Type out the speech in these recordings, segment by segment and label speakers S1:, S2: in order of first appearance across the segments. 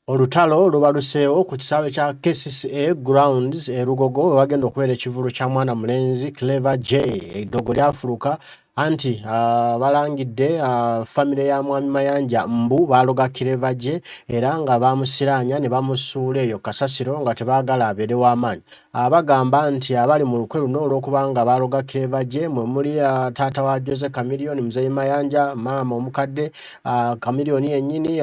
S1: Olutalo lubaluseewo ku kisaawe kya KCCA Grounds e Lugogo wewagenda okubeera ekivvulu kya mwana mulenzi Clever J. Eddogo lyafuluka anti balangidde famire ya Mwami Mayanja mbu baaloga Clever J era nga baamusiraanya ne bamusuula eyo kasasiro nga tebaagala abeere w'amaanyi. Bagamba nti abali mu lukwe luno olw'okuba nga baaloga Clever J mwe muli taata wa Jose Chameleone Muzeeyi Mayanja, maama omukadde Chameleone yennyini,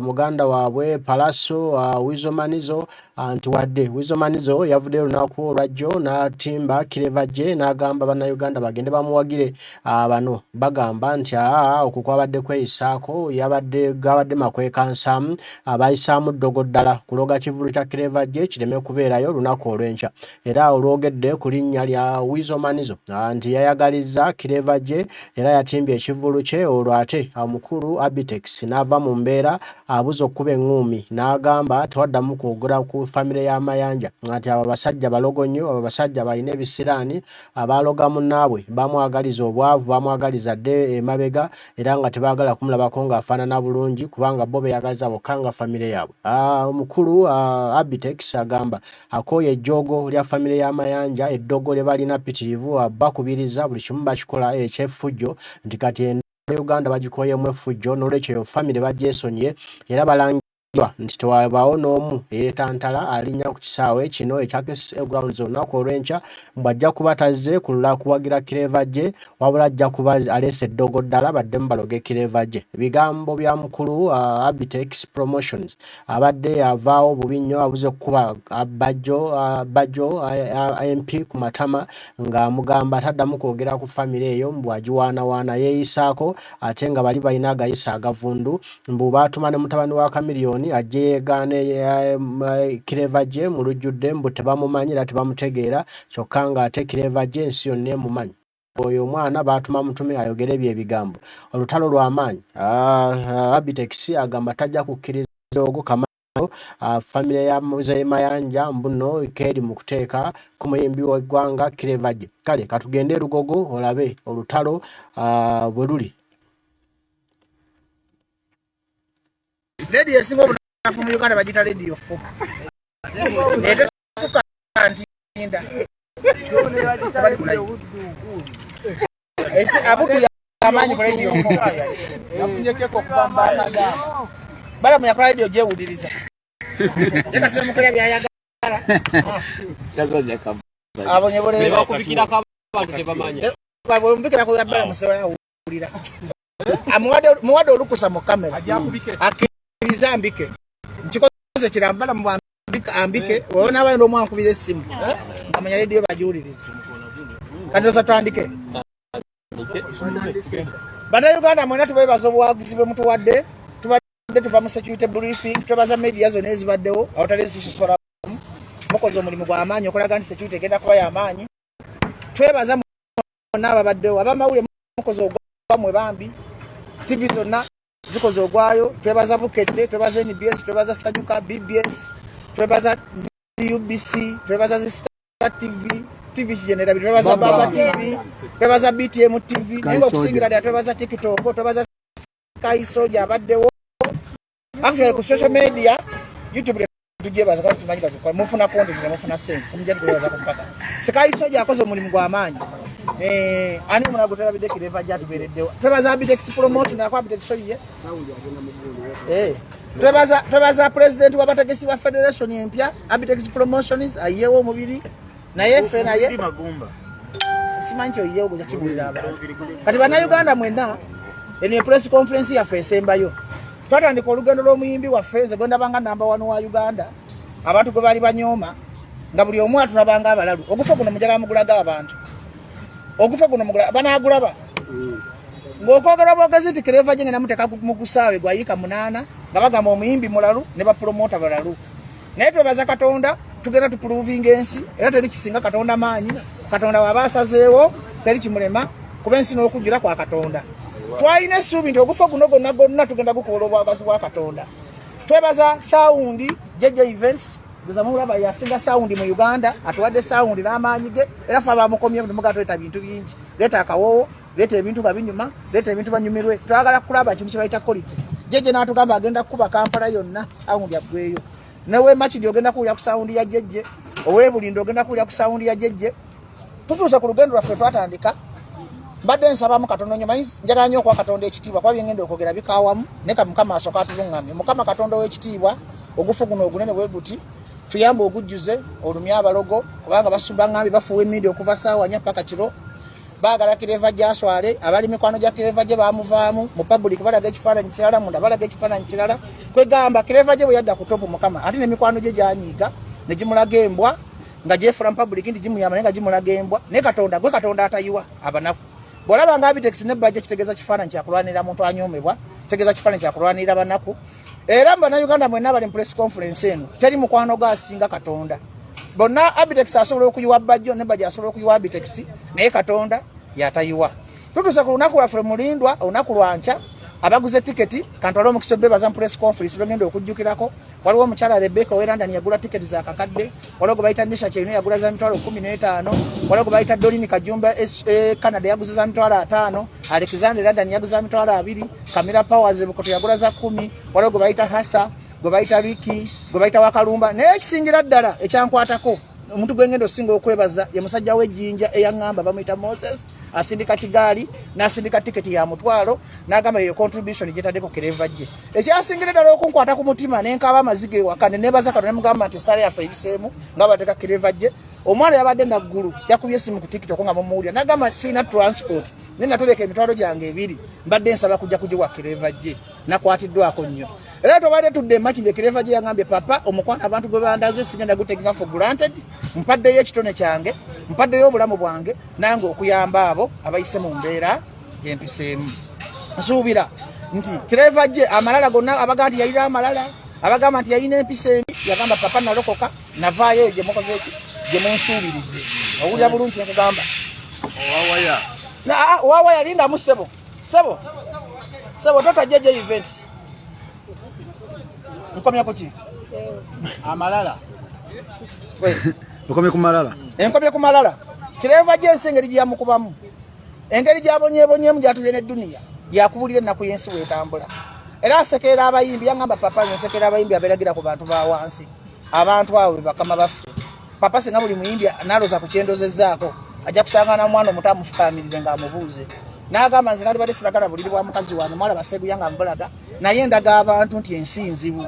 S1: muganda waabwe Pallaso, Weasel Manizo nti wadde Weasel Manizo yavuddeyo olunaku olwajjo n'atimba Clever J n'agamba Bannayuganda bagende bamuwagire. Bano bagamba nti okwo kwabadde kweyisaako, yabadde gabadde makwekansaamu, abayisaamu ddogo ddala kuloga kivvulu kya Clever J kireme kubeerayo olunaku olw'enkya. Era olwogedde ku linnya lya Weasel Manizo nti yayagalizza Clever J era yatimbye ekivvulu kye, olwo ate omukulu Abitex n'ava mu mbeera abuze okukuba eŋŋuumi n'agamba tewaddamu kwogera ku famire ya Mayanja nti abo abasajja balogo nnyo, abo abasajja balina ebisiraani, abaaloga munnaabwe bamwagaliza obwavu, bamwagaliza adde emabega era nga tebaagala kumulabako ng'afaanana bulungi kubanga bo beeyagaliza bokka nga famire yaabwe. Omukulu Abitex agamba akooye ejjoogo lya famire ya Mayanja, eddogo lye balina ppitirivu, bakubiriza buli kimu bakikola eky'effujjo nti kati Uganda bagikooyeemu effujjo n'olwekyo eyo famire bagyesonyiye era balangirwa nti tewabaawo n'omu eyeetantala alinnya ku kisaawe kino ekya KCCA Grounds olunaku olw'enkya mbu ajja kuba tazze kulula kuwagira Clever J wabula ajja kuba aleese eddogo ddala baddemu baloge Clever J. Ebigambo bya mukulu Abitex Promotions abadde avaawo bubi nnyo abuze kukuba Bajjo MP ku matama ng'amugamba taddamu kwogera ku famire eyo mbu agiwaanawaana yeeyisaako ate nga bali balina agayisa agavundu mbu baatuma ne mutabani wa Chameleone ajje yeegaane Clever J mu lujjudde mbu tebamumanyi era tebamutegeera kyokka ng'ate Clever J ensi yonna emumanyi. Oyo omwana baatuma mutume ayogere ebyo ebigambo. Olutalo lwa maanyi. Abitex agamba tajja kukkiriza ogwo kama famire ya Muzeeyi Mayanja mbuno keeri mu kuteeka ku muyimbi w'eggwanga Clever J. Kale katugende e Lugogo olabe olutalo bwe luli.
S2: Lediyo esinga obunafu mu Uganda bagiyita Lediyo 4. Etesuka ntinda. Esi abudu amaanyi ku lediyo 4. Balamu yakola lediyo gyewuliriza. Yekasemukola byayagala. Abonyebole.
S3: Bakubikirako abantu tebamanya.
S2: Bamubikirako ya Balamu sewulira. Muwadde olukusa mu kamera. Akkiriza mbike. Nkikoze kirambala mu ambike wona abaye n'omwankubira essimu ngamanya lediyo bagiwuliriza. Kati osa tutandike. Bannayuganda mwena tubeebaza obuwagizi bwe mutuwadde. Tubadde tuva mu security briefing, twebaza media zonna ezibaddewo awatali zitusosolamu. Mukoze omulimu gwa maanyi okulaga nti security egenda kuba ya maanyi. Twebaza mwonna ababaddewo, abamawulire mukoze ogwamwe bambi, TV zonna zikoze ogwayo. Twebaza Bukedde, twebaza NBS, twebaza Sanyuka, BBS, twebaza UBC, twebaza Star TV, TV kigenera, twebaza Baba TV, twebaza BTM TV, naye okusingira ddala twebaza TikTok, twebaza Sky Soja abaddewo. Actually ku social media, YouTube tugyebaza kuba tumanyi bagikola, mufuna content ne mufuna ssente, kumujja tukwebaza ku mpaka. Sky Soja akoze omulimu gwa maanyi. Ani omulala gwe twerabidde? Clever J atubeereddewo. Twebaza Abitex Promotion, ako Abitex show ye. Twebaza president w'abategesi ba federation empya Abitex Promotions ayiyewo omubiri naye ffe naye simanyi kyoyiyewo gwe kibulira abantu. Kati Bannayuganda mwenna, eno ye press conference yaffe esembayo. Twatandika olugendo lw'omuyimbi waffe nze gwe ndabanga namba wano wa Uganda, abantu gwe baali banyooma nga buli omu atulabanga abalalu. Ogufo guno mujagala mugulaga abantu, ogufo guno mugula banaagulaba ng'okwogera bwogezi nti Clever J ngenda muteeka mu gusaawe gwa yiika 8 nga bagamba omuyimbi mulalu ne bapulomota balalu. Naye twebaza Katonda, tugenda tupuruvinga ensi era teri kisinga Katonda maanyi. Katonda waba asazeewo teri kimulema, kuba ensi n'okujjula kwa Katonda. Twalina essuubi nti ogufo guno gonna gonna tugenda gukola obwagazi bwa Katonda. Twebaza Sawundi JJ Events, mulaba yasinga sawundi mu Uganda, atuwadde sawundi n'amaanyi ge era fe abamukomye nemugaa tuleeta bintu bingi, leeta akawoowo, leeta ebintu nga binyuma, leeta ebintu banyumirwe. Twagala kulaba kintu kye bayita quality. Jjejje n'atugamba agenda kukuba Kampala yonna sawundi aggweyo. Newe Makindye ogenda kuwulira ku sawundi ya Jjejje, ow'e Bulindo ogenda kuwulira ku sawundi ya Jjejje. Tutuuse ku lugendo lwaffe twatandika. Mbadde nsabamu katono nnyo, manyi njagala nnyo okuwa Katonda ekitiibwa kuba bye ngenda okwogera bikaawamu, naye ka Mukama asooke atuluŋŋamye. Mukama Katonda ow'ekitiibwa, ogufu guno ogunene bwe guti tuyambe ogujjuze olumye abalogo, kubanga baŋŋambye bafuuwa emmindi okuva ssaawa 4 paka kiro. Baagala Clever gy'aswale, abali mikwano gya Clever gye baamuvaamu mu public balaga ekifaananyi kirala, munda balaga ekifaananyi kirala. Kwegamba Clever gye bwe yadda ku topu Mukama, ate ne mikwano gye gyanyiiga ne gimulaga embwa nga gyefula mu public nti gimuyamba naye nga gimulaga embwa. Naye Katonda gwe Katonda atayiwa abanaku. Bw'olaba nga Abitex ne Bajjo kitegeeza kifaananyi kya kulwanirira muntu anyoomebwa, kitegeeza kifaananyi kya kulwanirira banaku. Era mu Bannayuganda mwenna abali mu press conference eno, teri mukwano gwo asinga Katonda. Bonna Abitex asobola okuyiwa Bajjo ne Bajjo asobola okuyiwa Abitex, naye Katonda yatayiwa. Tutuuse ku lunaku lwaffe mulindwa, olunaku lwa nkya. Abaguze tiketi kantwale omukisa obebaza mu press conference bagenda okujjukirako. Waliwo omukyala Rebecca ow'e London yagula tiketi za kakadde, waliwo gwe bayita Nisha Kyeyune yagula za 15000, waliwo gwe bayita Dolini Kajumba Canada yaguze za 500,000, Alexander London yaguze za 20,000, Kamira Powers Bukoto yagula za 10, waliwo gwe bayita Hasa, gwe bayita Ricky, gwe bayita Wakalumba. Naye ekisingira ddala ekyankwatako, omuntu gwe ngenda osinga okwebaza ye musajja w'ejjinja eyaŋŋamba, bamuyita Moses, asindika kigaali n'asindika tiketi ya 500,000 n'agamba yeyo contribution gyetaddeko Clever J. Ekyasingira ddala okunkwata ku mutima ne nkaaba amaziga ewaka ne neebaza Katonda ne mugamba nti essaala yaffe eyiseemu nga bateeka Clever J. Omwana yabadde naggulu yakubye essimu ku TikTok nga mumuwulira n'agamba nti sirina transport naye natereka emitwalo gyange 2 mbadde nsaba kujja kugiwa Clever J. Nakwatiddwako nnyo. Era tubadde tudde e Makindye, Clever J yagambye papa omukwano abantu gwe bandaze sigenda gutekinga for granted, mpaddeyo ekitone kyange, mpaddeyo obulamu bwange nange okuyamba abo abayise mu mbeera gyempiseemu. Nsuubira nti Clever J amalala gonna abagamba nti yalina amalala, abagamba nti yalina empisa embi, yagamba papa nalokoka navaayo eyo gye mukoze eki gye munsuubiridde. Owulira bulungi kye nkugamba?
S4: Owawaya.
S2: Owawaya lindamu ssebo. Ssebo. Ssebo tota JJ events. Nkomye ku ki?
S3: Amalala.
S4: Okomye ku malala.
S2: Enkomye ku malala. Clever J ensi engeri gye yamukubamu. Engeri gy'abonyeebonyeemu gy'atulye ne duniya yakubulira ennaku y'ensi bw'etambula. Era asekerera abayimbi, yangamba papa nze nsekerera abayimbi abeeragira ku bantu ba wansi. Abantu abo be bakama baffe. Papa singa buli muyimbi n'aloza ku kyendozezzaako ajja kusanga na mwana omuto amufukaamirire ng'amubuuze. N'agamba nze nalibadde siragala buliri bwa mukazi wange, mwalaba Sseguya nga mbulaga, naye ndaga abantu nti ensi nzibu.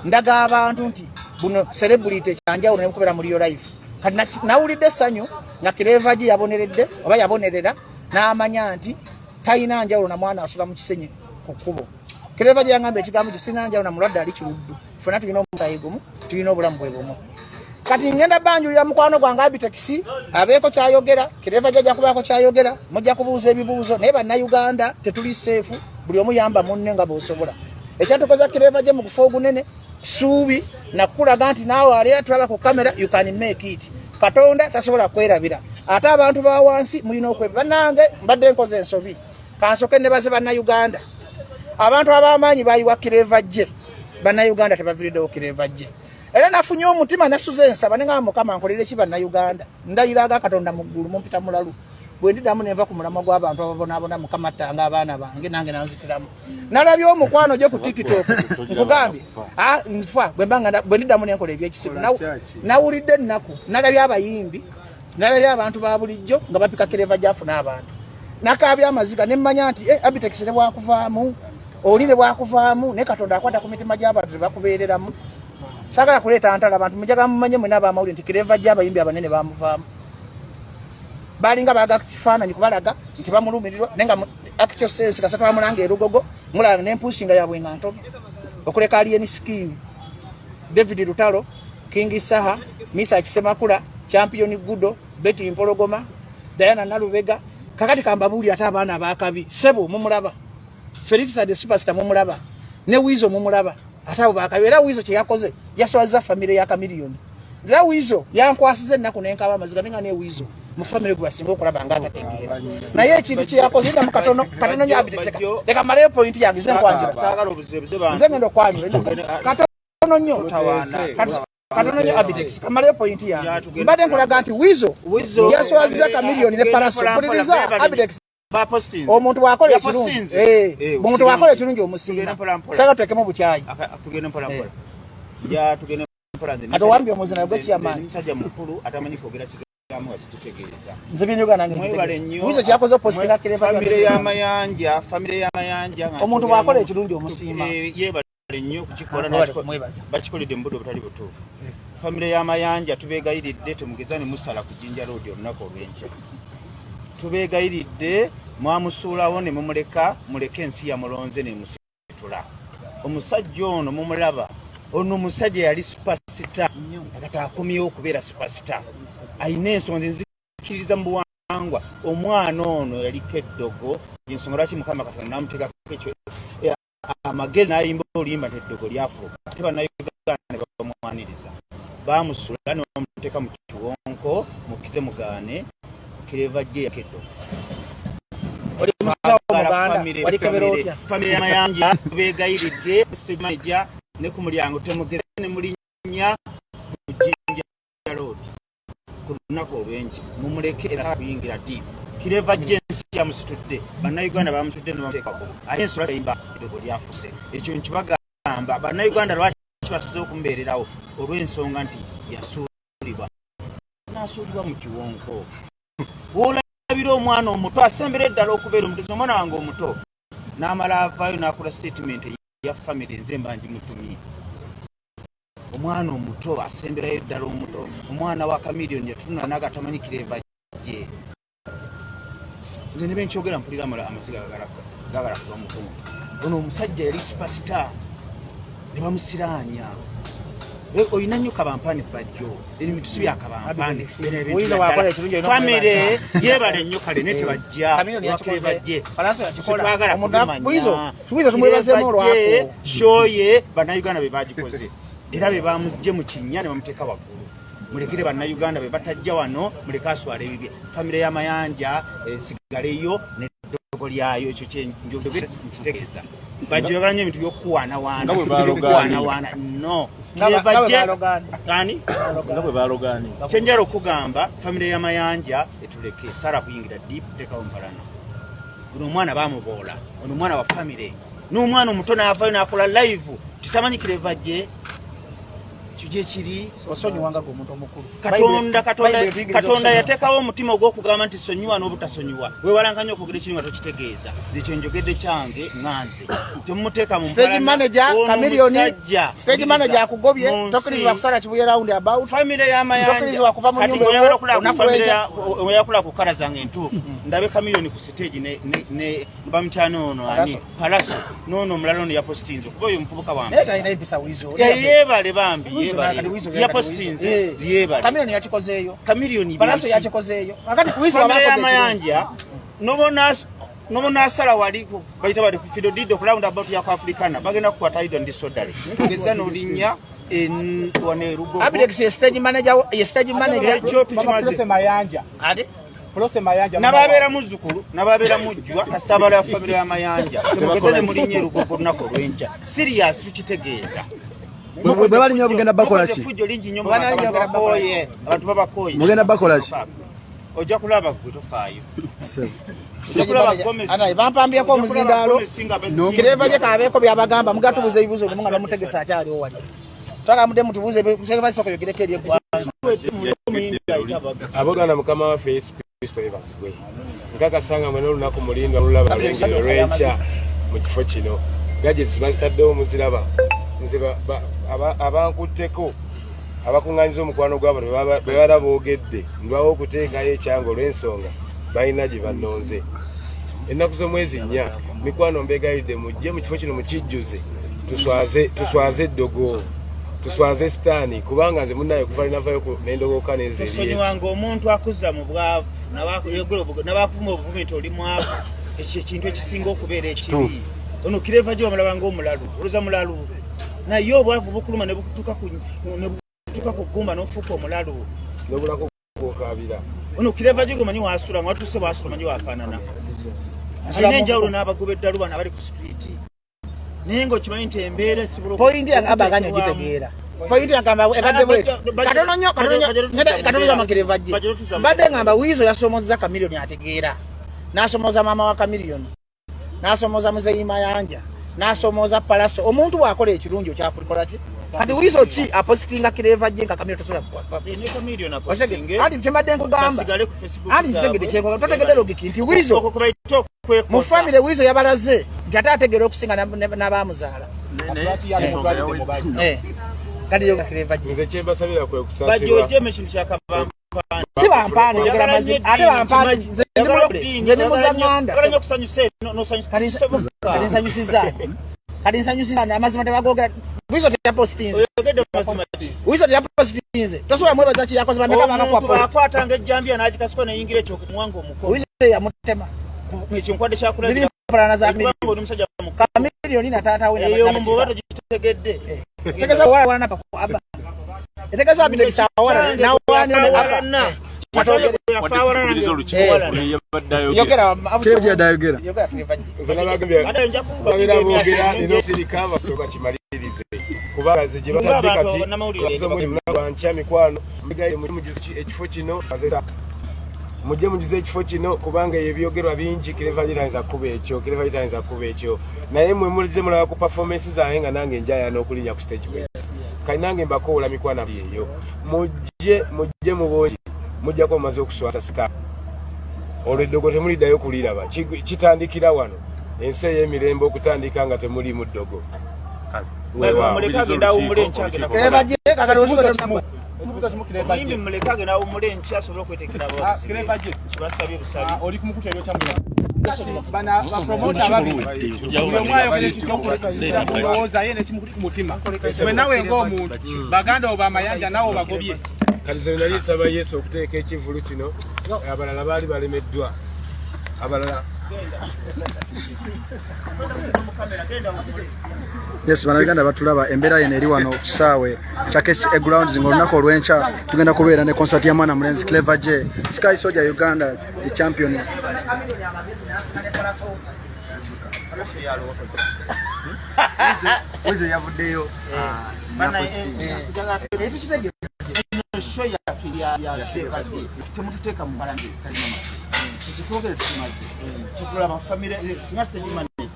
S2: Ndaga abantu nti buno celebrity kyanjawulo ne bukubeera mu real life. Kati nawulidde essanyu nga Clever J yaboneredde oba yabonerera n'amanya nti talina njawulo na mwana asula mu kisenyi ku kkubo. Clever J yangamba ekigambo kyo, sirina njawulo na mulwadde ali kiruddu, ffenna tulina omusaayi gumu, tulina obulamu bwe bumu. Kati ngenda banjulira mukwano gwange Abitex abeeko kyayogera, Clever J ajja kubaako kyayogera, mujja kubuuza ebibuuzo, naye Bannayuganda tetuli safe, buli omu yamba munne nga bw'osobola. Ekyatukoza Clever J mu kufa ogunene suubi nakulaga nti naawe ali tulaba ku kamera, you can make it. Katonda tasobola kwerabira. Ate abantu ba wansi mulina okwe. Bannange mbadde nkoze ensobi, kansoke nebaze Bannayuganda. Abantu ab'amaanyi bayiwa Clever J, Bannayuganda tebaviiriddewo Clever J. Era nafunye omutima nasuze nsaba ne ngamba Mukama nkolere ki Bannayuganda. Ndayira aga Katonda mu ggulu mumpita mulalu. Bwe ndiddamu ne nva ku mulamwa gw'abantu ababonaabona, Mukama attanga abaana bange nange nanzitiramu. Nalabye omukwano gye ku TikTok nkugambye nfa bwe mba nga bwe ndiddamu ne nkola ebyekisibu. Nawulidde ennaku, nalabye abayimbi, nalabye abantu ba bulijjo nga bapika Clever J afuna abantu. Nakaabye amaziga ne mmanya nti Abitex ne bwakuvaamu, oli ne bwakuvaamu, ne Katonda akwata ku mitima gy'abantu tebakubeereramu. Saagala kuleeta ntalo, abantu mujaga mumanye mwenna ab'amawulire nti Clever J abayimbi abanene bamuvaamu. Balinga baga kifaananyi kubalaga nti bamulumirirwa, naye nga actual sense kasita bamulanga erugogo mulanga n'empushinga yaabwe nga ntono. Okuleka Alien Skin, David Lutalo, King Saha, Misa Kisemakula, Champion Gudo, Betty Mpologoma, Diana Nalubega. Kakati kambabuulire ate abaana abakabi, ssebo mumulaba, Felix the superstar mumulaba, ne Weasel mumulaba, ate abo bakabi. Era Weasel kye yakoze yaswaza famire ya Chameleone. Era Weasel yankwasiza ennaku n'enkaaba amaziga, nenga ne Weasel mu famire gwe basinga okulaba nga atategeera. Naye ekintu kye yakoze nda mu katono katono nnyo Abitex, leka maleyo point yange nze nkwanjula. Nze ngenda okwanjula katono nnyo. Katono nnyo Abitex, kamaleyo point yange. Mbadde nkulaga nti Weasel yaswaziza Chameleone ne Pallaso. Mpuliriza Abitex. Omuntu bwakola ekirungi, eh,
S4: eh,
S2: omuntu bwakola ekirungi omusiima. Saga tutekemu bukyayi.
S4: Tugende mpola mpola. Ya tugende mpola nze.
S2: Kati owambye omuzina gwe chairman.
S4: Musajja mukulu atamanyi kwogera kigambo kitegeeza.
S2: Nze byenyuga nange.
S4: Mwebale nnyo.
S2: Wizo kyakoze postinga Clever.
S4: Family ya Mayanja, family ya Mayanja.
S2: Omuntu bwakola ekirungi omusiima.
S4: Eh, yebale nnyo okukikola
S2: mwebaza.
S4: Bakikolede mu budde obutali butuufu. Family ya Mayanja tubeegayiridde temugeza ne musala ku Jinja Road olunaku olw'enkya. Tubeegayiridde mwamusuulawo ne mumuleka, muleke ensi yamulonze ne musitula. Omusajja ono mumulaba, ono omusajja yali superstar, kati akomyewo okubeera superstar. Alina ensonga nzikiriza mu buwangwa. Omwana ono yaliko eddogo, ensonga lwaki Mukama Katonda n'amuteekako ekyo amagezi n'ayimba oluyimba nti eddogo lyafuluka. Ate Bannayuganda ne bamwaniriza, baamusula ne bamuteeka mu kiwonko, mukize mugaane Clever J yako eddogo.
S2: Oli musawo Muganda, walikebera otya?
S4: Family ya Mayanja beegayiridde stage manager ne ku mulyango temugeze ne mulinnya ku Jinja Road ku lunaku olw'enkya, mumuleke era kuyingira deep. Clever J ensi yamusitudde, Bannayuganda bamusitudde ne bamuteeka waggulu. Ate ensolo yayimba eddogo lyafuse. Ekyo nkibagamba Bannayuganda lwaki basize okumbeererawo olw'ensonga nti yasuulibwa, n'asuulibwa mu kiwonko. W'olabira omwana omuto asembera eddala okubeera omuto, omwana wange omuto n'amala avaayo n'akola statement ya family, nze mba ngimutumye. Omwana omuto asemberayo ddala omuto, omwana wa Chameleone yatunula naga tamanyi Clever J. Nze ne benkyogera mpulira amaziga gagala kuva mukundi. Ono omusajja yali superstar ne bamusiraanya. Olina nnyo kabampane bajjo, ebintu si bya kabampane.
S2: Wizo bw'akola ekirungi olina
S4: Family yeebale nnyo kale ne tebajja
S2: Chameleone yakikoze.
S4: bajje.
S2: Pallaso yakikola.
S4: Tetwagala
S2: Omuntu
S4: kubimanya.
S2: Wizo tumwebazeemu olwako.
S4: Show ye Bannayuganda be bagikoze era be bamugye mu kinnya ne bamuteeka waggulu. Mulekere Bannayuganda be batajja wano, muleke aswala ebibye. Family ya Mayanja esigaleyo n'eddogo lyayo, ekyo kyenjogera nkitegeeza. Bajogera nnyo ebintu by'okuwaanawaana.
S5: Nga bwe balogaanye.
S4: By'okuwaanawaana. No.
S2: Nga bwe
S4: Bajje-
S2: balogaanye.
S4: Ani?
S5: Nga bwe balogaanye.
S4: Kyenjala okugamba family ya Mayanja etuleke, sara kuyingira deep, teekawo mpalana. Ono omwana bamuboola, ono omwana wa family, n'omwana omuto n'avaayo n'akola live titamanyi Clever J. Ekyo gye kiri.
S2: Osonyiwanga gwe omuntu omukulu.
S4: Katonda, Katonda,
S2: Bayibuli etuyigiriza
S4: Katonda
S2: okusonyiwa.
S4: yateekawo omutima ogw'okugamba nti sonyiwa n'obutasonyiwa. Weewalanga nnyo okwogera ekiri nga tokitegeeza. Nze kye njogedde kyange ŋŋanze. Temumuteeka mu
S2: Stage
S4: mpalana.
S2: manager
S4: Ono
S2: Chameleone,
S4: musajja.
S2: stage manager akugobye,
S4: Mu nsi.
S2: tokkirizibwa kusala Kibuye round about.
S4: Family ya Mayanja.
S2: Tokkirizibwa kuva mu
S4: Kati
S2: nyumba
S4: bw'oyagala
S2: eyo,
S4: okulaba ku
S2: olunaku
S4: family
S2: lw'enkya.
S4: oyagala kulaba ku kala zange entuufu, ndabe Chameleone ku stage ne bamutyano ono ani?
S2: Pallaso.
S4: Pallaso. N'ono omulala ono yapostinze kuba oyo omuvubuka wa
S2: Naye
S4: mpisa.
S2: talina empisa Wizo.
S4: Yeebale bambi,
S2: Wizo
S4: yeebale.
S2: kati Wizo kati
S4: Yapostinze,
S2: Wizo. Eh.
S4: yeebale.
S2: Chameleone yakikozeeyo.
S4: Chameleone
S2: Pallaso
S4: biki?
S2: yakikozeeyo. Akati Wizo
S4: Family ya
S2: abakoze ekirungi.
S4: Mayanja nobona asala wali bayita bali ku Fido Dido ku round about ya ku Africana, bagenda kukwata Idon Disorders geza n'olinnya wano e Lugogo.
S2: Abidex ye stage manager, ye stage manager.
S4: Ekyo tukimaze.
S3: Prose Mayanja.
S2: Ate
S3: Prose Mayanja.
S4: N'ababeera muzzukulu n'ababeera mujjwa kasita abala ya family ya Mayanja temugeze ne mulinnya e Lugogo olunaku olw'enkya. Serious, tukitegeeza.
S6: Bwe balinnya bugenda bakola ki?
S4: Effujjo lingi nnyo mu
S2: Bwe
S4: bantu,
S2: balinnya
S4: abantu
S2: bagenda bakola ki?
S4: bakooye, abantu babakooye.
S6: Mugenda bakola ki?
S4: Ojja kulaba gwe tofaayo.
S6: Sebo.
S4: Ojja kulaba Gomez.
S2: Anaye bampambyeko omuzindaalo.
S6: No.
S2: Clever J kabeeko byabagamba, mugatubuza ebibuuzo lumu nga bamutegesa akyaliwo wali. Twagala mudde mutubuuze basooka yogereko eri eggwanga.
S7: Abooluganda, Mukama waffe Yesu Kristo yebazibwe. Nkakasa nga mwena olunaku mulindwa lulaba olwengeri olw'enkya mu kifo kino. Gadgets bazitaddewo muziraba. Nze abankutteko abakuŋŋaanyiza omukwano gwabo bwe baba boogedde, ndwawo okuteekayo ekyange olw'ensonga balina gye bannonze. Ennaku z'omwezi 4, mikwano, mbegayiridde mujje mu kifo kino mukijjuze, tuswaze, tuswaze eddogo, tuswaze sitaani, kubanga nze munnaye okuva linavayo nendogooka nenzira eri Yesu.
S4: Tosonyiwanga omuntu akuzza mu bwavu n'abakuvuma obuvumi nti oli mwavu. Ekyo ekintu ekisinga okubeera ekibi.
S1: Kituufu.
S4: Ono Clever J bamulaba ng'omulalu, oloza mulalu, naye obwavu bukuluma ne bukutuuka ku ggumba n'ofuuka omulalu.
S7: Nobulako gwokabira.
S4: Ono Clever J gomanyi wasula nga watuuse wasula, omanyi wafaanana, alina enjawulo n'abagoba eddalu bano abali ku street, naye ng'okimanyi nti embeera esobola
S2: Point yange abaganya ogitegeera. Point yange amba ebadde bweti. Katono nnyo, katono nnyo, ngenda katono nnyo ama Clever J. Mbadde ngamba Wizo yasomozza Chameleone ategeera. N'asomooza maama wa Chameleone, n'asomooza Muzeyi Mayanja, n'asomooza Palaso. Omuntu bw'akola ekirungi okyakukola ki? Kati Wizo ki apositinga Clever J nga Chameleone tosobola? Anti kyembadde nkugamba, anti nkitegedde kyenkugamba, totegedde logic nti Wizo mu famire, Wizo yabalaze nti ate ategeera okusinga n'abaamuzaala. Kati yo Clever J.
S7: Nze kyembasabira kwe kusasirwa.
S2: Si bampaani, njogera mazima. Ate bampaani, nze ndi muzaŋŋanda. Kati nsanyusiza, kati nsanyusiza. Amazima tebagogera. Wizo teyapositinze, Wizo teyapositinze, tosobola mwebaza kiyakoze. Bameka bakakuwa post?
S4: Akwatanga ejjambiya n'agikasuka neyingira ekyo muwanga omukono.
S2: Wizo yamutema.
S4: Ekyo nkwadde kyakulabira.
S2: Ziri mpalana za
S4: Kubanga oli musajja
S2: Chameleone na taata we.
S4: Eyo mboba togitegedde.
S2: Tegeza wala na aba etegeza abinekisa wala nawana aba. Yogera.
S6: Yogera.
S2: Yogera, Clever J.
S7: Nze nabagambye, babeera boogera nina osirika basooka kimalirize, kubanga ze gye batadde kati bankya. Mikwano, mugize ekifo kino, mujje mugize ekifo kino, kubanga ebyogerwa bingi. Clever J tayinza kuba ekyo, Clever J tayinza kuba ekyo, naye mwe mulize mulaba ku performance zange nga nange njaya n'okulinnya ku stage bwezi. Kali nange mbakoola, mikwano eyo, mujje, mujje mu bungi, mujja kuba mumaze okuswasa star. Olwo eddogo temuliddayo kuliraba. Kitandikira wano ensi ey'emirembe okutandika nga temulimu ddogo.
S4: Muleke agenda awummule enkya, agenda.
S2: Clever J kakati osuza.
S3: Ekibuuzo kimu, Clever J.
S4: Omuyimbi muleke agenda awummule enkya asobole okwetekera.
S3: Ah, Clever J.
S4: Kibasabye busabi.
S3: Ah, oli ku mukutu ebyokya muliro. Bana bapromota ababiri, buli omu ayogera ekintu okulowooza ye nekimukuli ku mutima. Gwe nawe ng'omuntu, baganda oba amayanja nawe obagobye?
S7: Kati ze nali nsaba Yesu okuteeka ekivulu kino, abalala baali balemeddwa, abalala.
S6: Yes, bannayuganda batulaba, embeera yeno eri wano ku kisaawe kya KCCA Grounds, ng'olunaku olw'enkya tugenda kubeera ne concert ya mwana mulenzi Clever J, Sky Soldier Uganda, the champion.
S5: Wizo yavuddeyo.
S4: Show yaffe ya temututeeka mu mpalange ezitalina mazzi. Ekitwogere tukimaze, kitulaba famire singa stage manager.